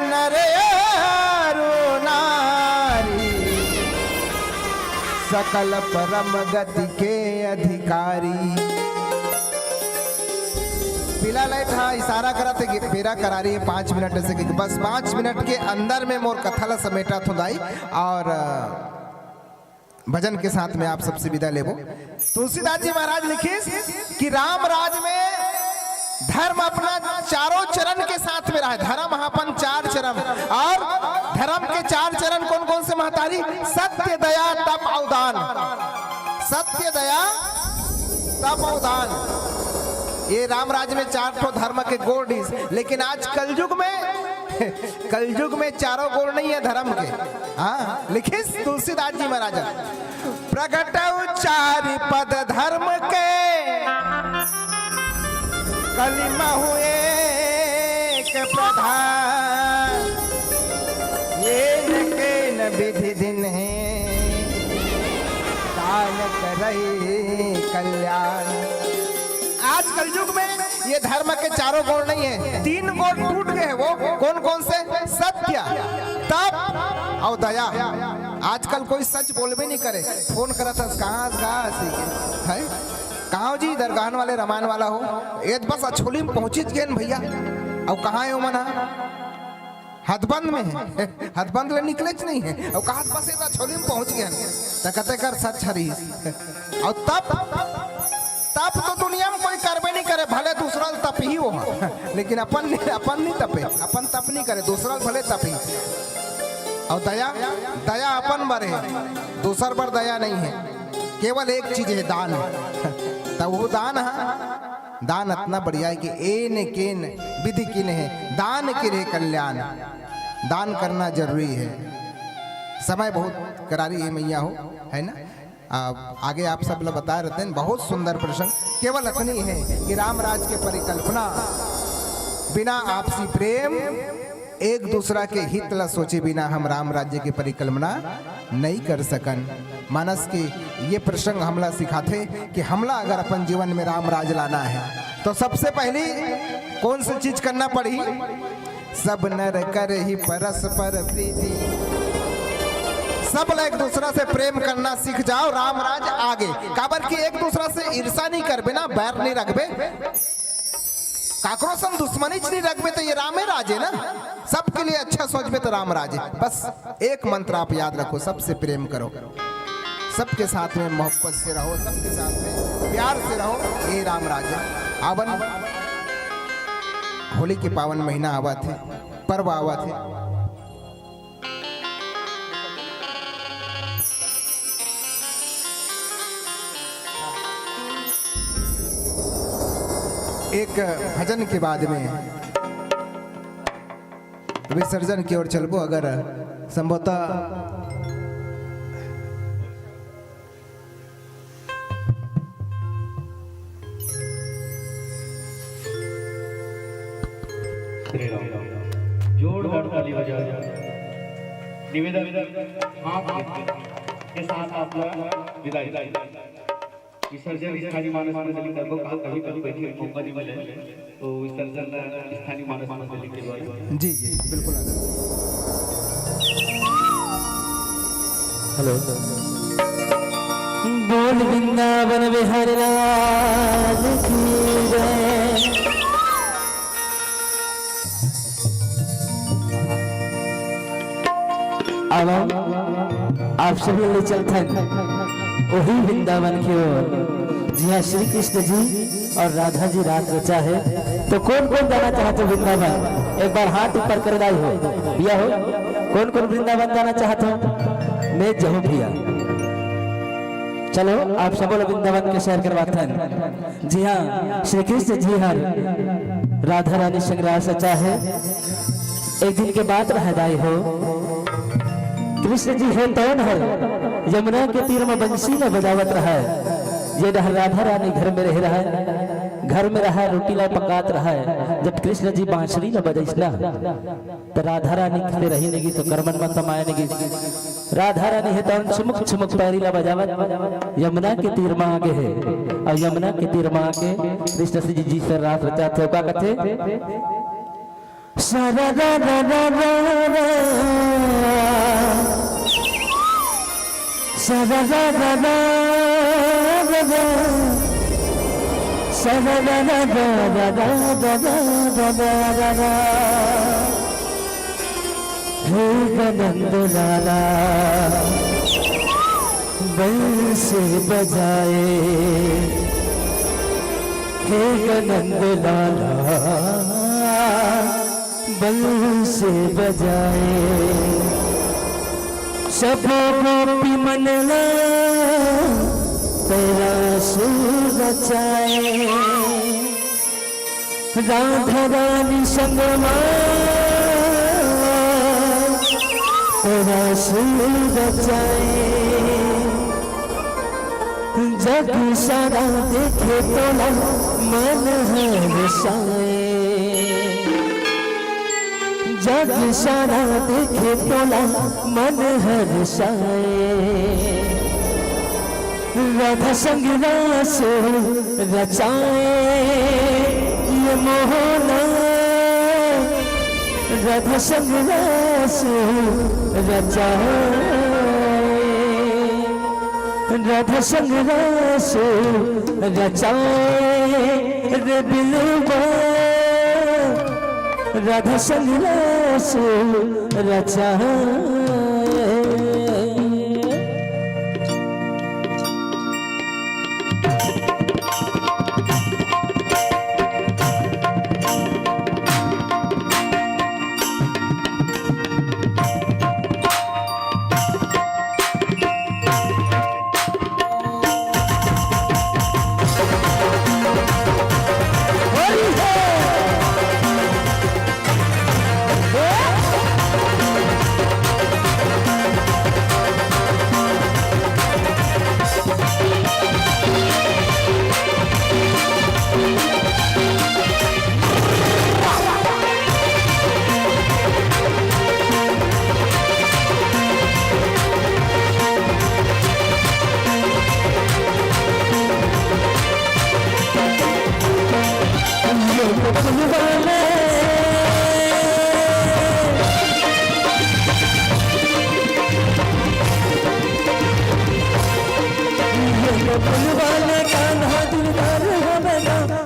नर अरु नारी, सकल परम गति के अधिकारी। पीला लाइट हा इशारा करत हे कि बेरा करारी है पाँच मिनट से, कि बस पाँच मिनट के अंदर में मोर कथा ला समेटत हूँ दाई। और भजन के साथ में आप सबसे विदा लेबो। तुलसीदास जी महाराज लिखिस कि राम राज में धर्म अपना चारों चरण के साथ में रहे। धर्म हा अपन चार चरण, और धर्म के चार चरण कौन कौन से महतारी? सत्य, दया, तप, अवदान। सत्य, दया, तप, अवदान। ये राम राज में चार ठो धर्म के गोड़ इस, लेकिन आज कलयुग में कलयुग में चारों गोड़ नहीं है धर्म के। हाँ, लिखिस तुलसीदास जी महाराज, प्रगटउ चारि पद धर्म के, कलि महु एक प्रधान, येन केन विधि दीन्हि, दान करहि कल्याण। आज कलयुग में ये धर्म के चारों गुण नहीं है, तीन गुण टूट गए हैं। वो कौन कौन से? सत्य, तप और दया। आजकल कोई सच बोलबे नहीं करे। फोन करत हस, "कहाँ हस गा?" ऐसे के, है? "कहाँ हो जी?" "दरगाहन वाले, रमायन वाला हो।" ये तो बस अछोली में पहुँचिच गेन भैया। अउ कहाँ है वो मन ह? हथबंद में है। हथबंद ले निकलेच नहीं है। अउ कहाँ बस ये तो अछोली में पहुँच गेन। त कते कर सच हरी। अउ तप, तप तो दुनिया में कोई करबे नहीं करे, भले दूसरा ल तप ही हो, लेकिन अपन नहीं, अपन नहीं तपे, अपन तप नहीं करे, दूसरा ल भले तप ही। अउ दया, दया अपन बर है, दूसर बर दया नहीं है। केवल एक चीज है, दान। त वो दान है, दान अतना बढ़िया है कि "येन केन विधि कीन्हि, दान करहि कल्याण।" दान करना जरूरी है। समय बहुत करारी है मैया हो, है ना? अब आगे आप सब ला बताए रहते हैं, बहुत सुंदर प्रसंग। केवल अतनी है कि राम राज के परिकल्पना बिना आपसी प्रेम, एक दूसरा के हित ला सोचे बिना हम राम राज्य के परिकल्पना नहीं कर सकन। मानस के ये प्रसंग हमला सिखाथे कि हमला अगर अपन जीवन में राम राज लाना है तो सबसे पहली कौन सी चीज करना पड़ही? "सब नर करही परस्पर प्रीति।" सब ला एक दूसरा से प्रेम करना सीख जाओ, राम राज आगे। काबर कि एक दूसरा से ईर्षा नहीं करबे ना, बैर नहीं रखबे, काकरो संग दुश्मनी च नहीं रखबे, तो ये रामे राज है ना। सबके लिए अच्छा सोचबे तो राम राज है। बस एक मंत्र आप याद रखो, सबसे प्रेम करो, सबके साथ में मोहब्बत से रहो, सबके साथ में प्यार से रहो, ये राम राज है। आवन, होली के पावन महीना आवत है, पर्व आवत है। एक भजन के बाद में विसर्जन की ओर चलबो, अगर संभवतः। श्री राम। जोरदार ताली बजाओ। निवेदन, हाथ के साथ आपका विदाई। विसर्जन स्थानीय मानस मंडली करबो, कहा कभी कभी बैठे मौका नहीं मिले, तो विसर्जन स्थानीय मानस मंडली के द्वारा। जी, जी, बिल्कुल। हेलो। बोल वृंदावन बिहारी लाल की जय। अब आप सभी ले चलथन वही वृंदावन की ओर, जहाँ श्री कृष्ण जी और राधा जी रास रचा है। तो कौन कौन जाना चाहत हो वृंदावन? एक बार हाथ ऊपर कर दाई हो, भैया हो, कौन कौन वृंदावन जाना चाहत हो? मैं जाऊँ भैया। चलो, आप सबो ला वृंदावन के सैर करवाथन। जी हाँ, श्री कृष्ण जी हर राधा रानी संग रास रचा है। एक दिन के बात रहे दाई हो, कृष्ण जी हे तौन हर यमुना के तीर में बंसी ला बजावत रहे। ये डहर राधा रानी घर में रह रहे, घर में रहे, रोटी ला पकात रहे। जब कृष्ण जी बांसुरी ला बजाइस ना, तो राधा रानी खड़े रही नहीं तो करमन में समाए नहीं। राधा रानी हे तौन छुमुक छुमुक पैरी ला बजावत यमुना के तीर में आगे है। और यमुना के तीर में आके कृष्ण जी जी से रास रचाथे, का कथे? सारा रा रा रा रा रा। सारा रा रा रा रा रा। सारा रा रा रा रा रा रा रा रा रा। हे गनंद लाला बंसी बजाए, हे गनंद लाला बंसी बजाए। सब गोपी मन ला तेरा सुर रचाए। राधा रानी संग मा तेरा सुर रचाए। जग सारा देखे तोला मन हर्षाए। जग सारा देखे तोला मन हर्षाए। राधा संग रास रचाए ये मोहना। राधा संग रास रचाए। राधा संग रास रचाए रे बिलवा। राधा संग रास रचाए।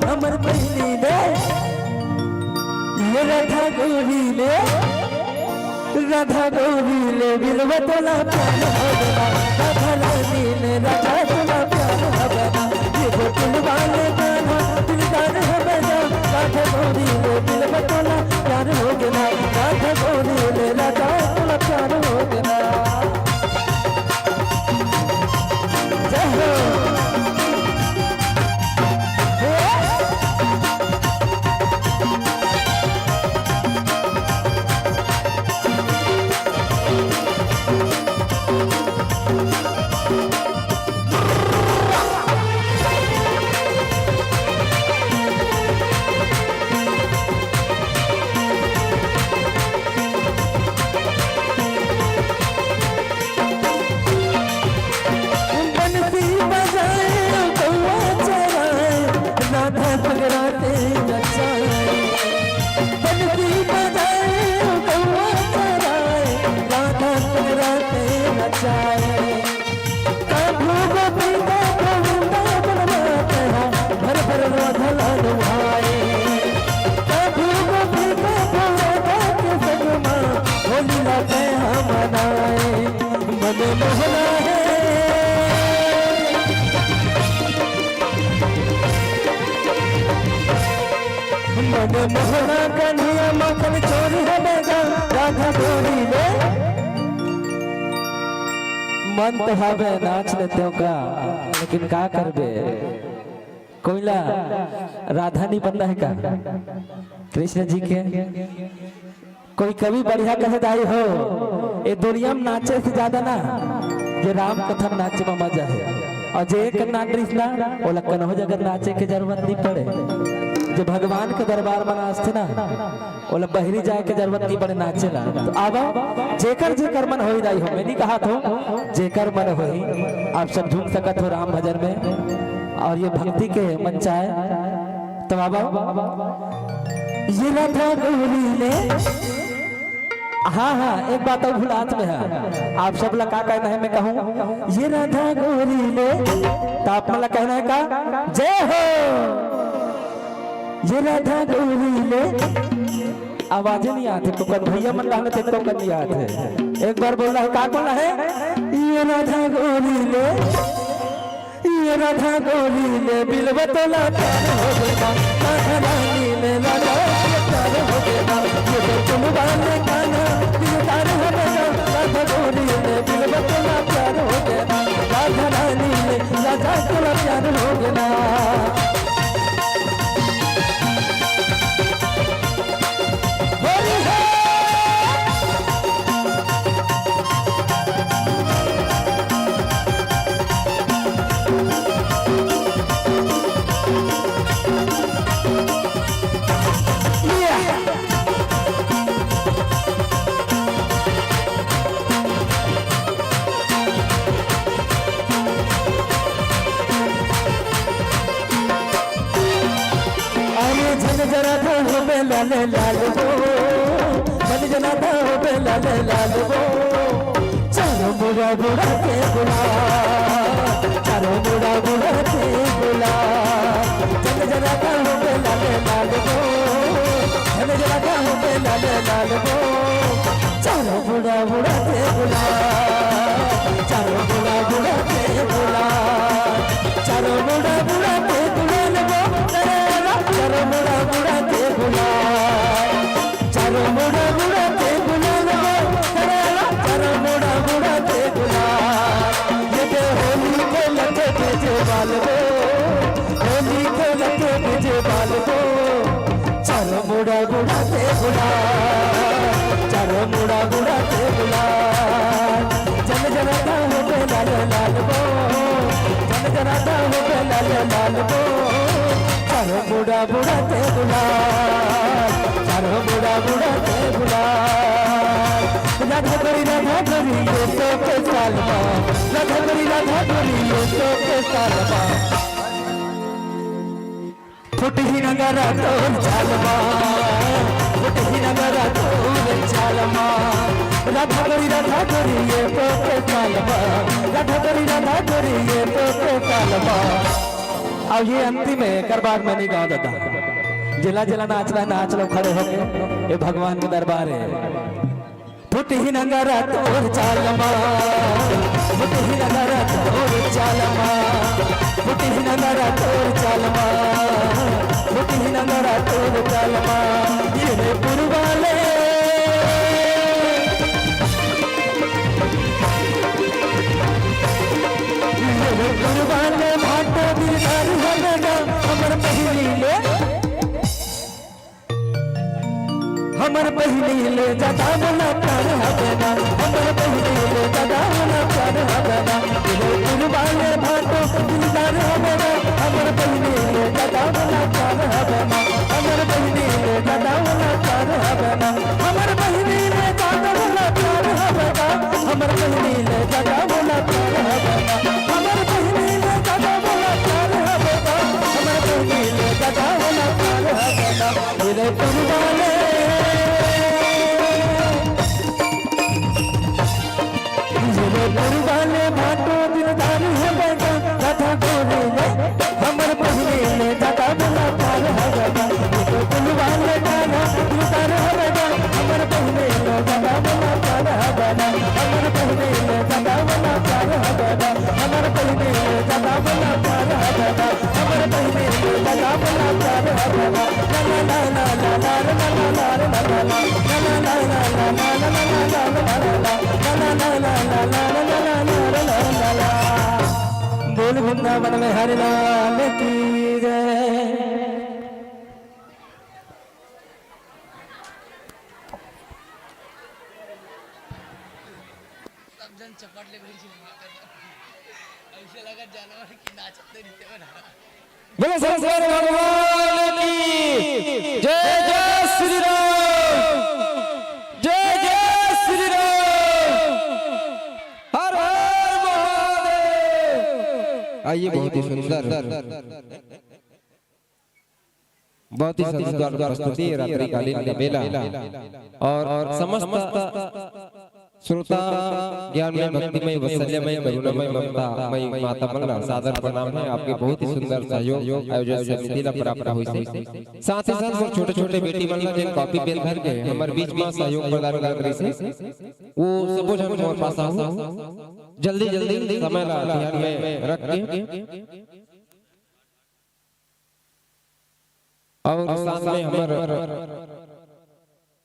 हमर बहिनी ने ये राधा गोरी ने, राधा गोरी ले बिलवा तोला प्यार हो गया। राधा रानी ने राधा तोला प्यार हो गया। ये वो दिल वाले गाना दिलदार हो गया। राधा गोरी ले बिलवा तोला प्यार हो गया। राधा गोरी ले राधा तोला प्यार हो गया। जय हो। बंसी बजाए, कौआ चराए, राधा जगराते नचाए। बंसी बजाए, कौआ चराए, राधा जगराते नचाए। कान्हा गोपी का गोविंदा बनवाते हैं, भर भर राधा लाल भाई। कान्हा गोपी का गोविंदा के संग माँ होली ला कहाँ मनाए। मन मोहना है, मन मोहना कन्हैया माखन चोरी है बेटा, राधा गोरी में। मन तो हवे नाच लेते हो का, लेकिन का करबे? कोइला राधा नहीं पता है का कृष्ण जी के? कोई कवि बढ़िया कहे दाई हो, ए दुनिया में नाचे से ज्यादा ना, ये राम कथा में नाचे में मजा है। और जे एक नाच रहिस ना, ओला कन्हो जगह नाचे के जरूरत नहीं पड़े। जे भगवान के दरबार में नाचथे ना, ओला बहरी जाए के जरूरत नहीं पड़े नाचे ला। तो आवा, जेकर जेकर मन होई दाई हो, मैं नहीं कहा थो, जेकर मन होई, आप सब झूम सकत हो राम भजन में। और ये भक्ति के मंच आए, तो आवा, ये राधा गोरी ने हाँ, हाँ, एक बात अउ भुलात में है। आप सब ला का कहना है, मैं कहूँ, ये राधा गोरी ले, तो आप मन ला कहना है का? जय हो। ये राधा गोरी ले, आवाजे नहीं आते, तो कन भैया मन ला ते तो कन नहीं आते। एक बार बोलना है, का बोलना है? ये राधा गोरी ले, ये राधा गोरी ले बिलवा तोला प्यार हो गया, राधा रानी ले राधा से प्यार हो गया। ये तो चुलवा ले गाना दिलदार हो गया, राधा गोरी ले बिलवा तोला प्यार हो गया, राधा रानी ले राधा तोला प्यार हो गया। होली है। जरा था हो बेला ले लाल वो, मन जना था हो बेला ले लाल वो। चारों मुड़ा मुड़ा के बुला, चारों मुड़ा मुड़ा के बुला। जन जरा का हो के लाले लाल गो, जन जरा का हो के लाले लाल गो। चारों मुड़ा मुड़ा के बुला, चारों मुड़ा मुड़ा के बुला। चारों मुड़ा मुड़ा के बुला लगो, चारों मुड़ा मुड़ा के बुला। चारों मुड़ा मुड़ा के बुला लगो, चारों मुड़ा मुड़ा के बुला। ये दे होली खेलत बीजे बाल गो, होली खेलत बीजे बाल गो। चारों मुड़ा मुड़ा के बुला, चारों मुड़ा मुड़ा के बुला। जन जन का हो के लाल लाल गो, जन जन का हो के लाल लाल गो। चारों मुड़ा मुड़ा के बुला, चारों मुड़ा मुड़ा के बुला। राधा करी राधा करी ये तो के साल मा, राधा करी राधा करी ये तो के साल मा। फुटही नगरा तोर चाल मा, फुटही नगरा तोर चाल मा। राधा करी राधा करी ये तो के साल मा, राधा करी राधा करी ये तो के साल मा। अब ये अंतिम है, एकर बाद मैं नहीं गाँव दादा। जिला जिला नाचना, नाच लो खड़े होके, ये भगवान के दरबार है। फुटही नगरा तोर चाल मा, फुटही नगरा तोर चाल मा, फुटही नगरा तोर चाल मा, फुटही नगरा तोर चाल मा। ये रे पुरवाले, ये रे पुरवाले भाटो दिलदार हवे ना, हमर पहली ले। हमर बहिनी ले ज्यादा वाला प्यार हवे ना, हमर बहिनी ले ज्यादा वाला प्यार हवे ना। ये पुरवाले भाटो दिलदार हवे ना, हमर बहिनी ले ज्यादा वाला प्यार हवे ना, हमर बहिनी ले ज्यादा वाला प्यार हवे ना, हमर बहिनी ले ज्यादा वाला प्यार हवे ना, हमर बहिनी ले ज्यादा वाला प्यार हवे ना, हमर बहिनी ले ज्यादा वाला प्यार हवे ना, हमर बहिनी ले ज्यादा वाला प्यार हवे ना। ये रे पुरवाले, ये रे पुरवाले भाटो दिलदार है बेटा, राधा गोरी ले, हमर बहिनी ले ज्यादा वाला प्यार हवे ना। ये रे पुरवाले गाना दिलदार है बेटा, हमर बहिनी ले ज्यादा वाला प्यार हवे ना, हमर बहिनी ले ज्यादा वाला प्यार हवे ना। हमर बहिनी ले ज्यादा वाला प्यार हवे ना, हमर बहिनी ले ज्यादा वाला प्यार हवे ना। ला ला ला ला ला ला ला ला ला ला ला। बोल वृंदावन में हरि लाल की जय। सब जन चपट ले बैठ गए। ऐसे लगा जानवर की नाचते रहते हो ना। बोलो शंकर भगवान की जय। जय श्री राम, जय जय श्री राम। हर हर महादेव। आइए, बहुत ही सुंदर, बहुत ही शानदार प्रस्तुति, रात्रिकालीन का मेला और समस्त श्रोता ज्ञानमय, भक्तिमय, वात्सल्यमय, करुणामय, ममतामय माता मन ला सादर प्रणाम है। आपके बहुत ही सुंदर सहयोग आयोजन समिति ला प्राप्त होइस हे। साथ ही साथ मोर छोटे-छोटे बेटी मन ला जेन कॉपी पेन धर के हमर बीच में सहयोग प्रदान करत रहिस हे, वो सबो झन मोर पास आव, जल्दी जल्दी समय ला ध्यान में रख के। और साथ में हमर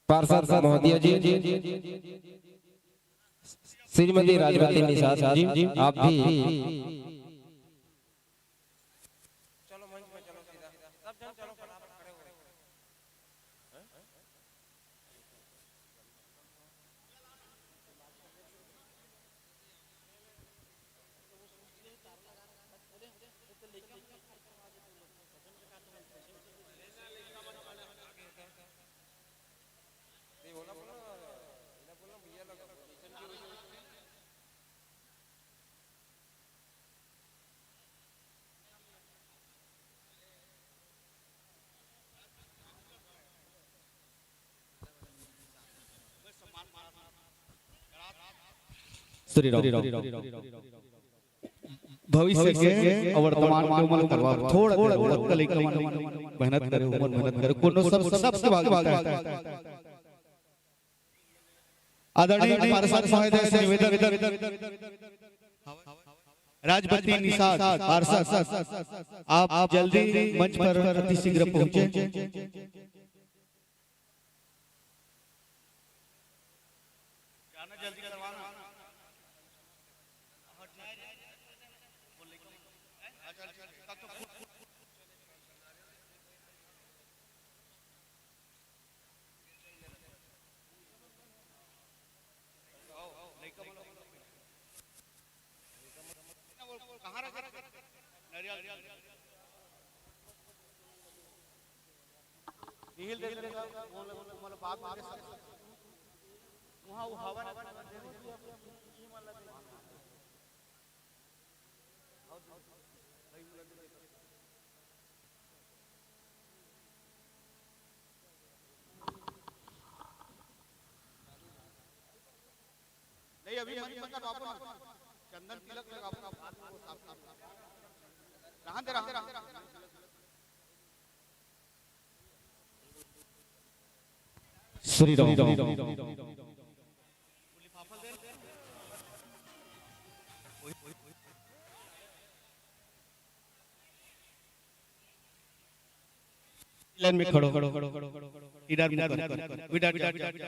पार्षद महोदय जी, श्रीमती राजवती निषाद जी, आप भी श्री राम। भविष्य के अउ वर्तमान के उमर करवा, थोड़ा देर, थोड़ा लइका मन मेहनत करे, उमर मेहनत करे, कोनो सब, सबके भाग होता है। आदरणीय पार्षद महोदय से निवेदन, राजपति निषाद पार्षद, आप जल्दी मंच पर अति शीघ्र पहुंचे। नहीं, अभी मन पता बाबू ना। चंदन तिलक लगाबो ना, बाद में वो साफ कर। रहन दे, रहन दे। श्री राम। लाइन में खड़ो, इधर मुंह कर, इधर, इधर, इधर।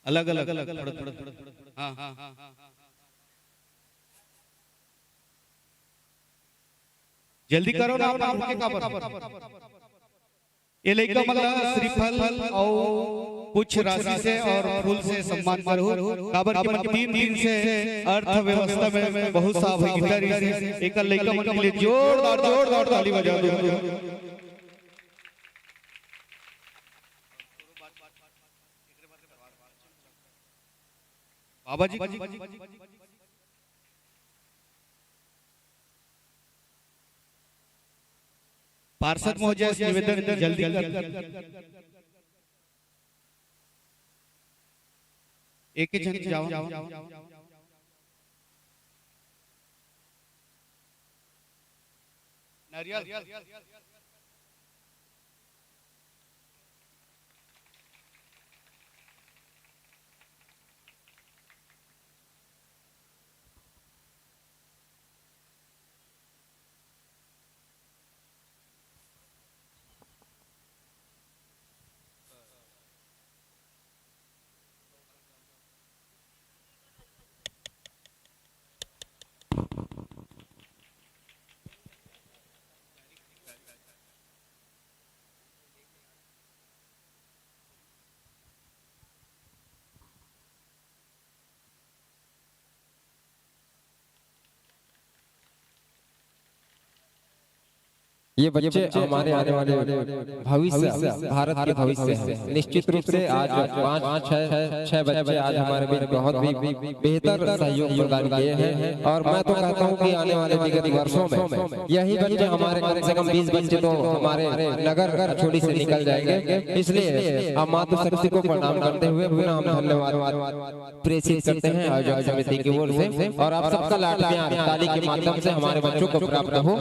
अलग अलग, थोड़ा थोड़ा। हाँ, हाँ, हाँ। जल्दी करो ना, आप रुके काबर? ये लइका मन ला श्रीफल अउ कुछ राशि से अउ फूल से सम्मान करो, काबर कि मन तीन दिन से अर्थव्यवस्था में बहुत सा अवहेलना रहिस हे। एकर लइका मन के लिए जोरदार, जोरदार ताली बजा दो। बाबा जी, पार्षद महोदय से निवेदन, जल्दी कर। एक ही जन जाओ। नारियल। ये बच्चे हमारे आने वाले भविष्य, भारत के भविष्य हैं। निश्चित रूप से आज पाँच, छह, छह बच्चे आज हमारे बीच बहुत भी बेहतर सहयोग प्रदान किए हैं और मैं तो कहता हूँ कि आने वाले विगत वर्षों में यही बच्चे हमारे, कम से कम बीस बच्चे तो हमारे नगर छोड़ी से निकल जाएंगे। इसलिए हम मातृशक्ति को प्रणाम करते हुए पुनः हम धन्यवाद प्रेषित करते हैं आयोजक समिति की ओर से और आप सबका लाड़ प्यार ताली के माध्यम से हमारे बच्चों को प्राप्त हो।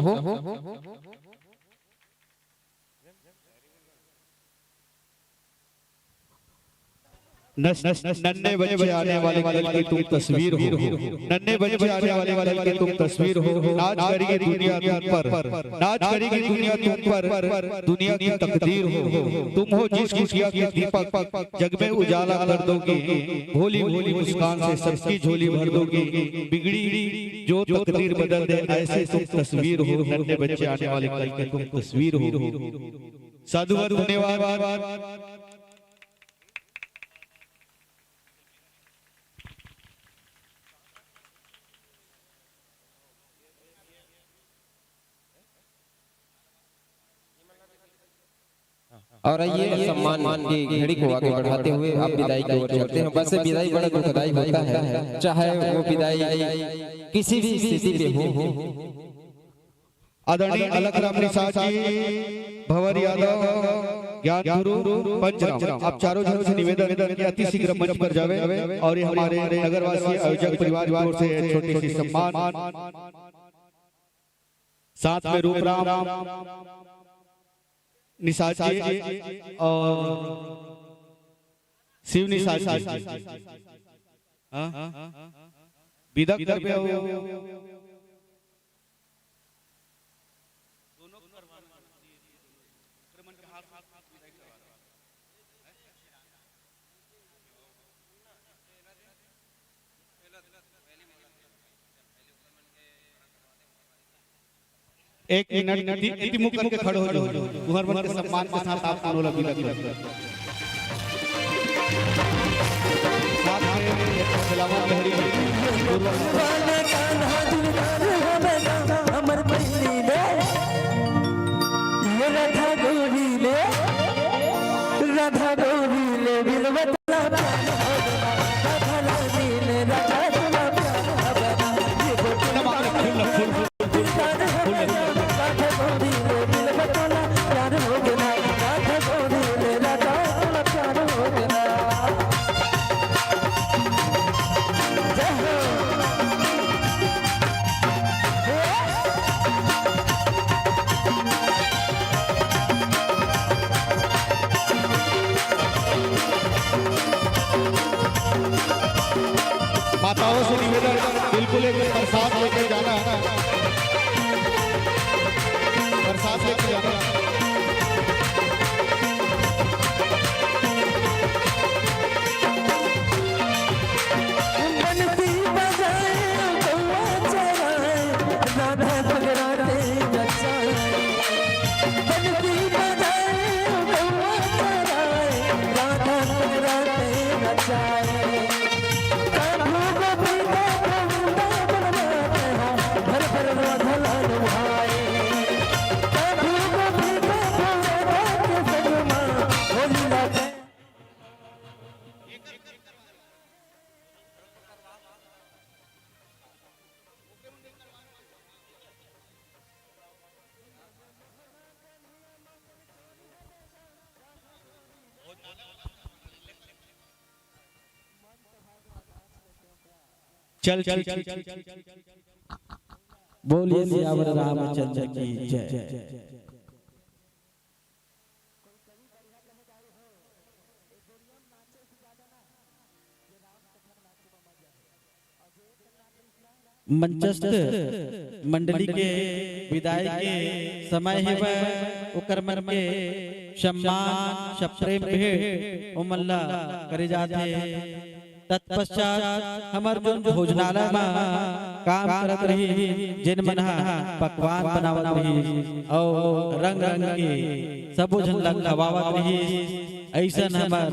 नस-, नस-, नन्हे बच्चे आने वाले कल की तुम तस्वीर हो। नन्हे बच्चे आने वाले कल की तुम तस्वीर हो। नाच करेगी दुनिया तुम पर, नाच करेगी दुनिया तुम पर, दुनिया की तकदीर हो। तुम हो जिस कुटिया के दीपक, जग में उजाला कर दोगी। भोली भोली मुस्कान से सबकी झोली भर दोगी। बिगड़ी जो तकदीर बदल दे, ऐसे तुम तस्वीर हो। नन्हे बच्चे आने वाले कल की तुम तस्वीर हो। साधुवाद, धन्यवाद। और आइए, सम्मान की घड़ी को आगे बढ़ाते हुए आप विदाई की ओर चलते हैं। वैसे विदाई बड़ा दुखदाई होता है, चाहे वो विदाई किसी भी स्थिति पे हो। आदरणीय अलख राम निषाद जी, भंवर यादव, ज्ञान गुरु, पंच राम, आप चारों जन से निवेदन है कि अति शीघ्र मंच पर जावे और ये हमारे नगरवासी आयोजक परिवार की ओर से छोटी सी सम्मान, साथ में रूपराम निषाद जी और शिव निषाद जी। हाँ? विदा करबे हो। एक मिनट, ती-, ती मुख करके खड़े हो जाओ। तुहर मन के सम्मान के साथ आप मनोला विदा करो। साथ में एक खिलावन लहरी, पूर्व ये राधा गोरी ले, राधा गोरी ले, बिलवत माताओं से निवेदन, बिल्कुल एक प्रसाद लेके जाना, प्रसाद लेके जाना। चल, चल, चल, चल, चल, चल। बोलिए सियावर रामचंद्र की जय। मंचस्थ मंडली के विदाई के समय हेवय, ओकर मन के सम्मान, सप्रेम भेंट ओमन ला करे जाथे। तत्पश्चात हमर जोन भोजनालय म काम करत रहिस, जेन मन ह पकवान बनावत रहिस अउ रंग-रंग के सबो झन ला खवावत रहिस, अइसन हमर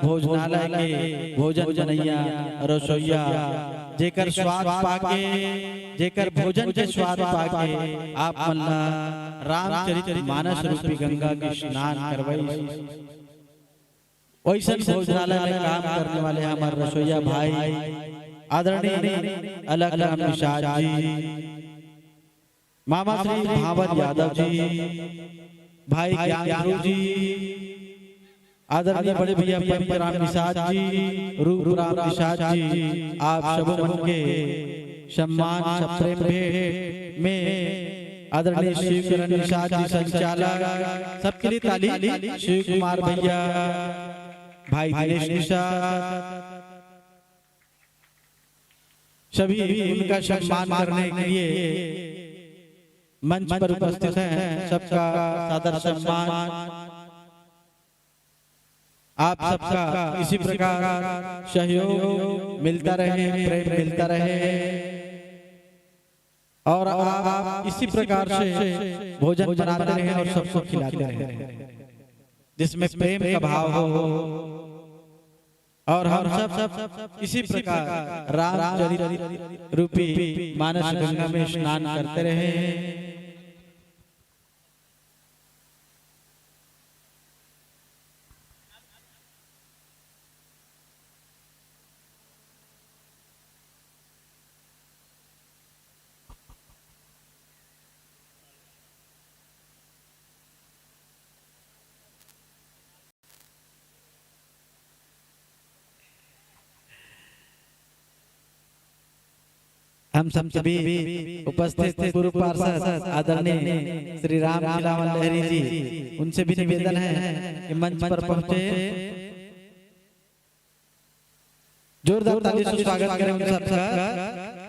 भोजनालय के भोजन बनइया रसोइया, जेकर स्वाद पाके, जेकर भोजन के स्वाद पाके आप मन ला रामचरित मानस रूपी गंगा के स्नान करवइस। वइसन भोजनालय में काम करने वाले हमर रसोइया भाई आदरणीय अलख राम निषाद जी, मामा श्री भांवर यादव जी, भाई ज्ञान गुरु जी, आदरणीय बड़े भैया पंच राम निषाद जी, रूप राम निषाद जी, आप सबो मन के सम्मान सप्रेम भेंट में आदरणीय शिव किरण निषाद जी संचालक, सबके लिए ताली। शिव कुमार भैया, भाई दिनेश निषाद, सभी उनका सम्मान करने के लिए मंच पर उपस्थित हैं, सबका सादर सम्मान। आप सबका इसी प्रकार सहयोग मिलता रहे, प्रेम मिलता रहे और आप इसी प्रकार से भोजन बनाते रहें और सबको खिलाते रहें, जिसमें प्रेम का भाव हो। और हम सब, सब इसी प्रकार रामचरित रूपी मानस गंगा में स्नान करते रहें। हम सबके बीच उपस्थित पूर्व पार्षद आदरणीय श्री राम खिलावन लहरी जी, उनसे भी निवेदन है कि मंच पर पहुंचे। जोरदार ताली से स्वागत करें उन सबका।